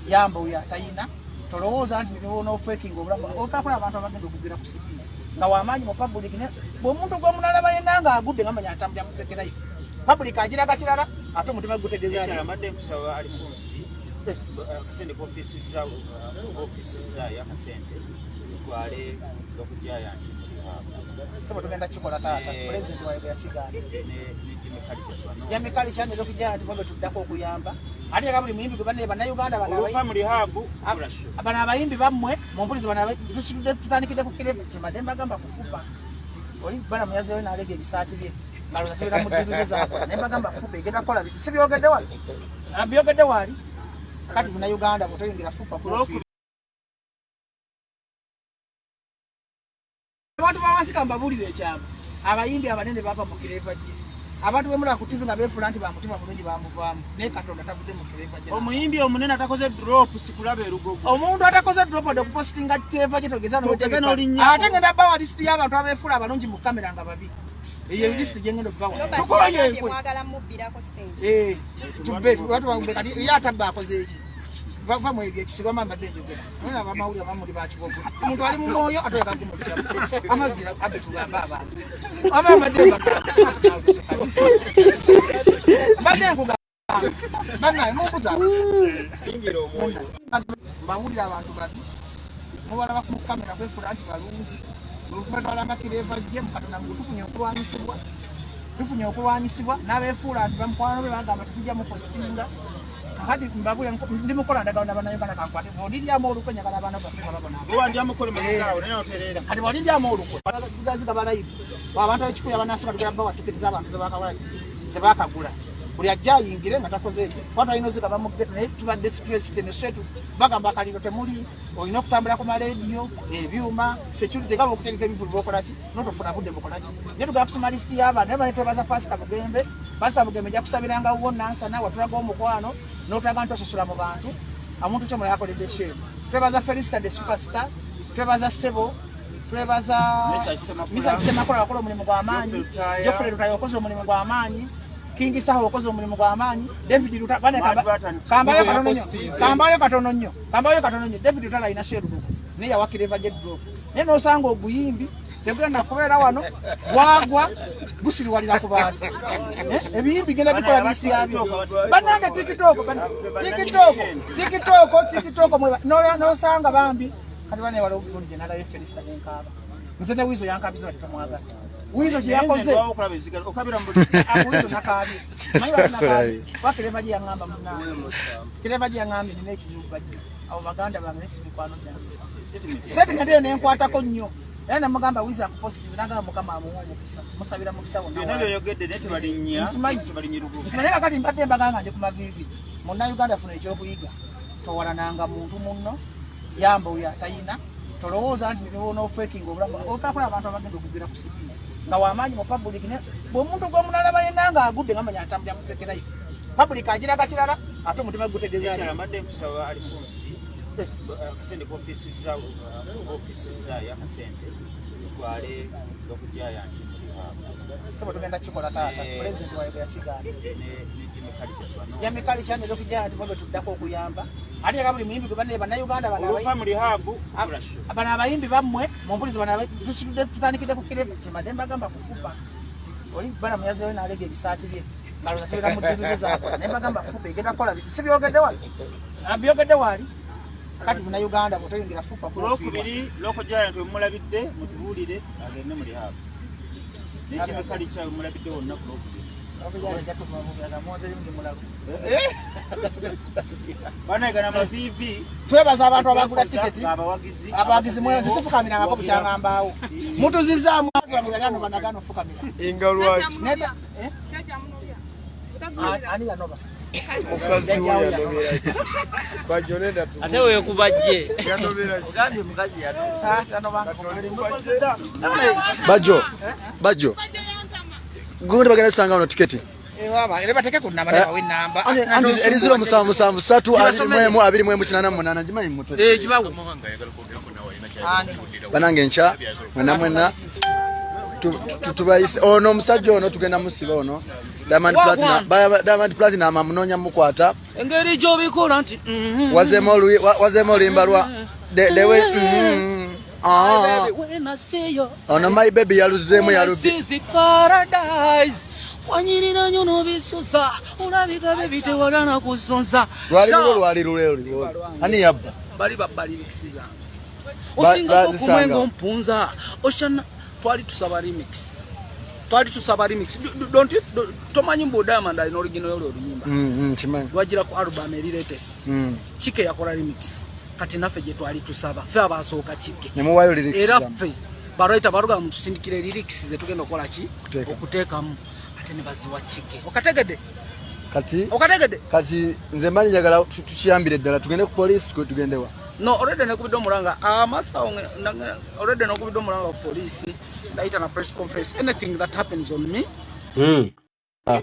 S2: Yamba oyo atayina. Tolowooza nti newonoofekinga obulamu otakola abantu abagenda okugera ku sipiidi nga wamaanyi mu public ne bw'omuntu gw'omunalaba yenna nga agudde nga manya atambulira mu fake life. Public agiraga kirala ate omutima gutegeeza
S4: Ekirala mbadde nkusaba Alfonsi akasente k'ofiisi zaayo akasente tutwale Rock Giant mu rehab.
S2: Sebo tugenda kikola taata. President waabwe bwe yasigaana.
S4: Ne Jimmy Culture bano.
S2: Jimmy Culture ne Rock Giant bo betuddako okuyamba. Ate era buli muyimbi gwe banne bannayuganda bano
S4: Oluva mu rehab kola show.
S2: Bano abayimbi bammwe mumpulize bano tusitudde tutandikidde ku Clever mbadde mbagamba kufuba. Oli bana muyazeeyo n'alega ebisaati bye ngalo tubeera mu ddiiru ze zakola naye mbagamba fuba egenda kukola bintu si byogedde wali. Ah, byogedde wali. Kati munnayuganda bw'otoyingira fuba kuofiira. Abantu ba wansi kambabuulire ekyama. Abayimbi abanene bava mu Clever J. Abantu bemulaba ku TV nga beefuula nti ba mutima mulungi bamuvaamu. Naye Katonda tavudde mu Clever J.
S4: Omuyimbi omunene atakoze drop sikulaba erugogo.
S2: Omuntu atakoze drop wadde okupositinga Clever J togeza
S4: Togeza n'olinnyako.
S2: Ate ngenda bawa list y'abantu abeefuula abalungi mu kamera nga babi. Eyo list gye ngenda okubawa.
S11: Robert,
S2: Tukoye
S11: yagambye
S2: enkwe.
S11: mwagala mubbirako ssente.
S2: Tubbe lwatu kati ye atabba akoze eki? Va mwebyo ekisirwa mbadde njogera. Naye abamawulire abamuli ba kibogo. Omuntu ali mu mwoyo ate oyagala kumugyamu. Amagira abbe tugambe abantu. Aba mbadde mbagamba. Mbadde nkugamba. Bannaye mumbuzaabuza. Mbawulira abantu babi. Mubalaba ku kamera kwefuula nti balungi. Batwalanga Clever J mu Katonda ngu tufunye okulwanyisibwa. Tufunye okulwanyisibwa n'abeefuula nti bamukwano be bagamba tetujja mupositinga. Kakati mbabulira ndi mukola ndagaano na bannayuganda kankwate. Bw'oliryamu olukwe njagala abaana baffe nga babona.
S4: Bwe wandyamu kole mabegaawo naye otereera.
S2: Kati bw'olindyamu olukwe zigaziga ba live. Abantu ab'ekikuyu abanaasooka tugenda bawa tiketi z'abantu ze baakakola ki? Ze baakagula. Buli ajja ayingire nga takoze ekyo. Kuba twalina ozigaba mu ghetto naye tubadde stress tenesetu. Bagamba akaliro temuli, olina okutambula ku maleediyo, ebyuma, security nga bw'okutegeka ebivvulu bw'okola ki? N'otofuna budde bukola ki? Naye tugenda kusoma lisiti y'abantu. Naye bane twebaza Pasita Bugembe. Pasita Bugembe nja kusabiranga wuwo Nansana watulaga omukwano n'otulaga nti osasula mu bantu. Omuntu ki omulala akoledde shame. Twebaza Felista the superstar, twebaza Ssebo, twebaza Misa Kisemakula wakola omulimu gw'amaanyi, Geoffrey Lutaaya okoze omulimu gw'amaanyi, King Saha okoze omulimu gw'amaanyi, David Lutaaya bane kambayo katono nnyo, kambayo katono nnyo, kambayo katono nnyo. David Lutaaya alina sherubuko naye yawa Clever J drop. Naye n'osanga oguyimbi tegenda kubeera wano gwagwa gusiriwalira ku bantu. Ebiyimbi genda bikola bisi yabyo. Bannange TikTok, TikTok, TikTok, TikTok n'osanga bambi kati bane waliwo obulungi gye nalabye Felista nenkaaba. Nze ne Wizo yankabiza bati tomwagala. Wizo kye yakoze Wizo nakaabye. Manyi bati nakaabye. Kuba Clever J yaŋŋamba munnange. Clever J yaŋŋambye nina ekizibu bajja. Abo baganda bange naye si mikwano gyange. Statement eyo nenkwatako nnyo. Era namugamba Wizo akupositive n'agamba Mukama amuwe omukisa. Musabira mukisa wonna.
S4: Byonna by'oyogedde naye tebalinnya
S2: Nkimanyi.
S4: tebalinnya luguudo.
S2: Naye kakati mbadde mbagamba ndi ku maviivi. Munnayuganda funa ekyokuyiga. Towalananga muntu munno. Yamba oyo atayina. Tolowooza nti newonoofekinga obulamu otakola abantu abagenda okugera ku sipiidi. Nga wamaanyi mu public ne bw'omuntu gw'omunalaba yenna nga agudde nga manya atambulira mu fake life. Public agiraga kirala ate omutima gutegeeza
S4: Ekirala mbadde nkusaba Alifonsi akasente k'ofiisizza ofiisizaayo akasente otwale okujjaya nti mu rehab.
S2: Sebo tugenda kikola taata.
S4: Eh.
S2: President wayo bwe yasigaana.
S4: Ne Jimmy Culture bano.
S2: Jimmy Culture ne Rock Giant bo betuddako okuyamba. Ate era buli muyimbi gwe banne bannayuganda bano
S4: Oluva mu rehab kola show.
S2: Bano abayimbi bammwe mumbulize bano tusitudde tutandikidde ku kire kimadde mbagamba kufuba. Oli bana muyazeeyo n'alega ebisaati bye. Ngalo zateera mu ddiiru ze zaakola. Naye mbagamba fuba egenda kukola si byogedde wali. Ah, byogedde wali. Kati munnayuganda bw'otoyingira fuba
S4: Ku Lwokubiri Local Giant we mulabidde mutubuulire agende mu rehab. Ne Jimmy Culture we mulabidde wonna ku Lwokubiri.
S2: Twebaza abantu abagula tiketi abawagizi mwenzi sifukamirangako bukyangambaawo mutuzizaamu ano banagana ofukamira eh? Ani yanoba
S5: ate wekubajje
S6: Bajjo Bajjo gundi bagenda sanga wano tiketi
S2: eh, bateke ku namba nawe namba
S6: anti eri 077 3 21 28 ngimanyi mutwe
S2: eh gibawe
S6: banange nkya mwena mwena tubayise ono omusajja ono tugenda musiba ono Diamond Platinum Diamond Platinum amunoonya mukwata
S11: engeri gy'obikola nti mm-hmm.
S6: wazemu oluyimba lwa the way mm-hmm. ah. Ono my baby yaluzeemu yalubye
S11: wanyirira nyo nobisusa olabika bebi tewala nakusonsa
S6: lwali lulwo lwali lulwe ani yabba
S11: bali babba lyrics zange osingako kumwenga ompunza oshana twali tusaba remix twali tusaba remix don't you tomanyi mbu Diamond alina original yoli oluyimba
S6: mm,
S11: lwagira ku album eri latest Chike yakola remix kati naffe gye twali tusaba ffe abasooka Chike era ffe barwaita baruga mutusindikire lyrics ze tugenda okukola ki okuteekamu ate ne baziwa Chike okategedde
S6: kati
S11: okategedde
S6: kati nze mbanyi njagala tukiyambire ddala tugende ku police tugende wa
S11: no already nekubidde omulanga amasawo already nekubidde omulanga ku police ndayita na press conference anything that happens on me
S1: ah,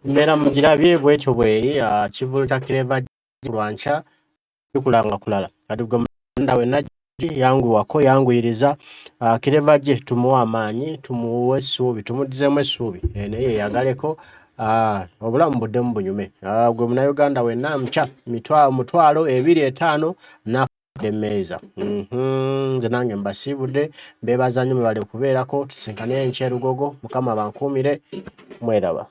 S1: mbeera mugirabye bwetyo bweri ah, kivulu kya Clever lwankya kikulanga kulala kati gwe munda wenna yanguwako yanguyiriza ah, Clever J tumuwe amaanyi tumuwe essuubi tumuddizeemu essuubi eh, naye yeyagaleko ah, obulamu buddemu bunyume ah, gwe munauganda wenna mukya mutwalo ebiri etaano na emmeeza mhm, nze nange mbasiibudde mbeebaza nnyo mwebale kubeerako tusinkane enkya erugogo mukama bankuumire mweraba.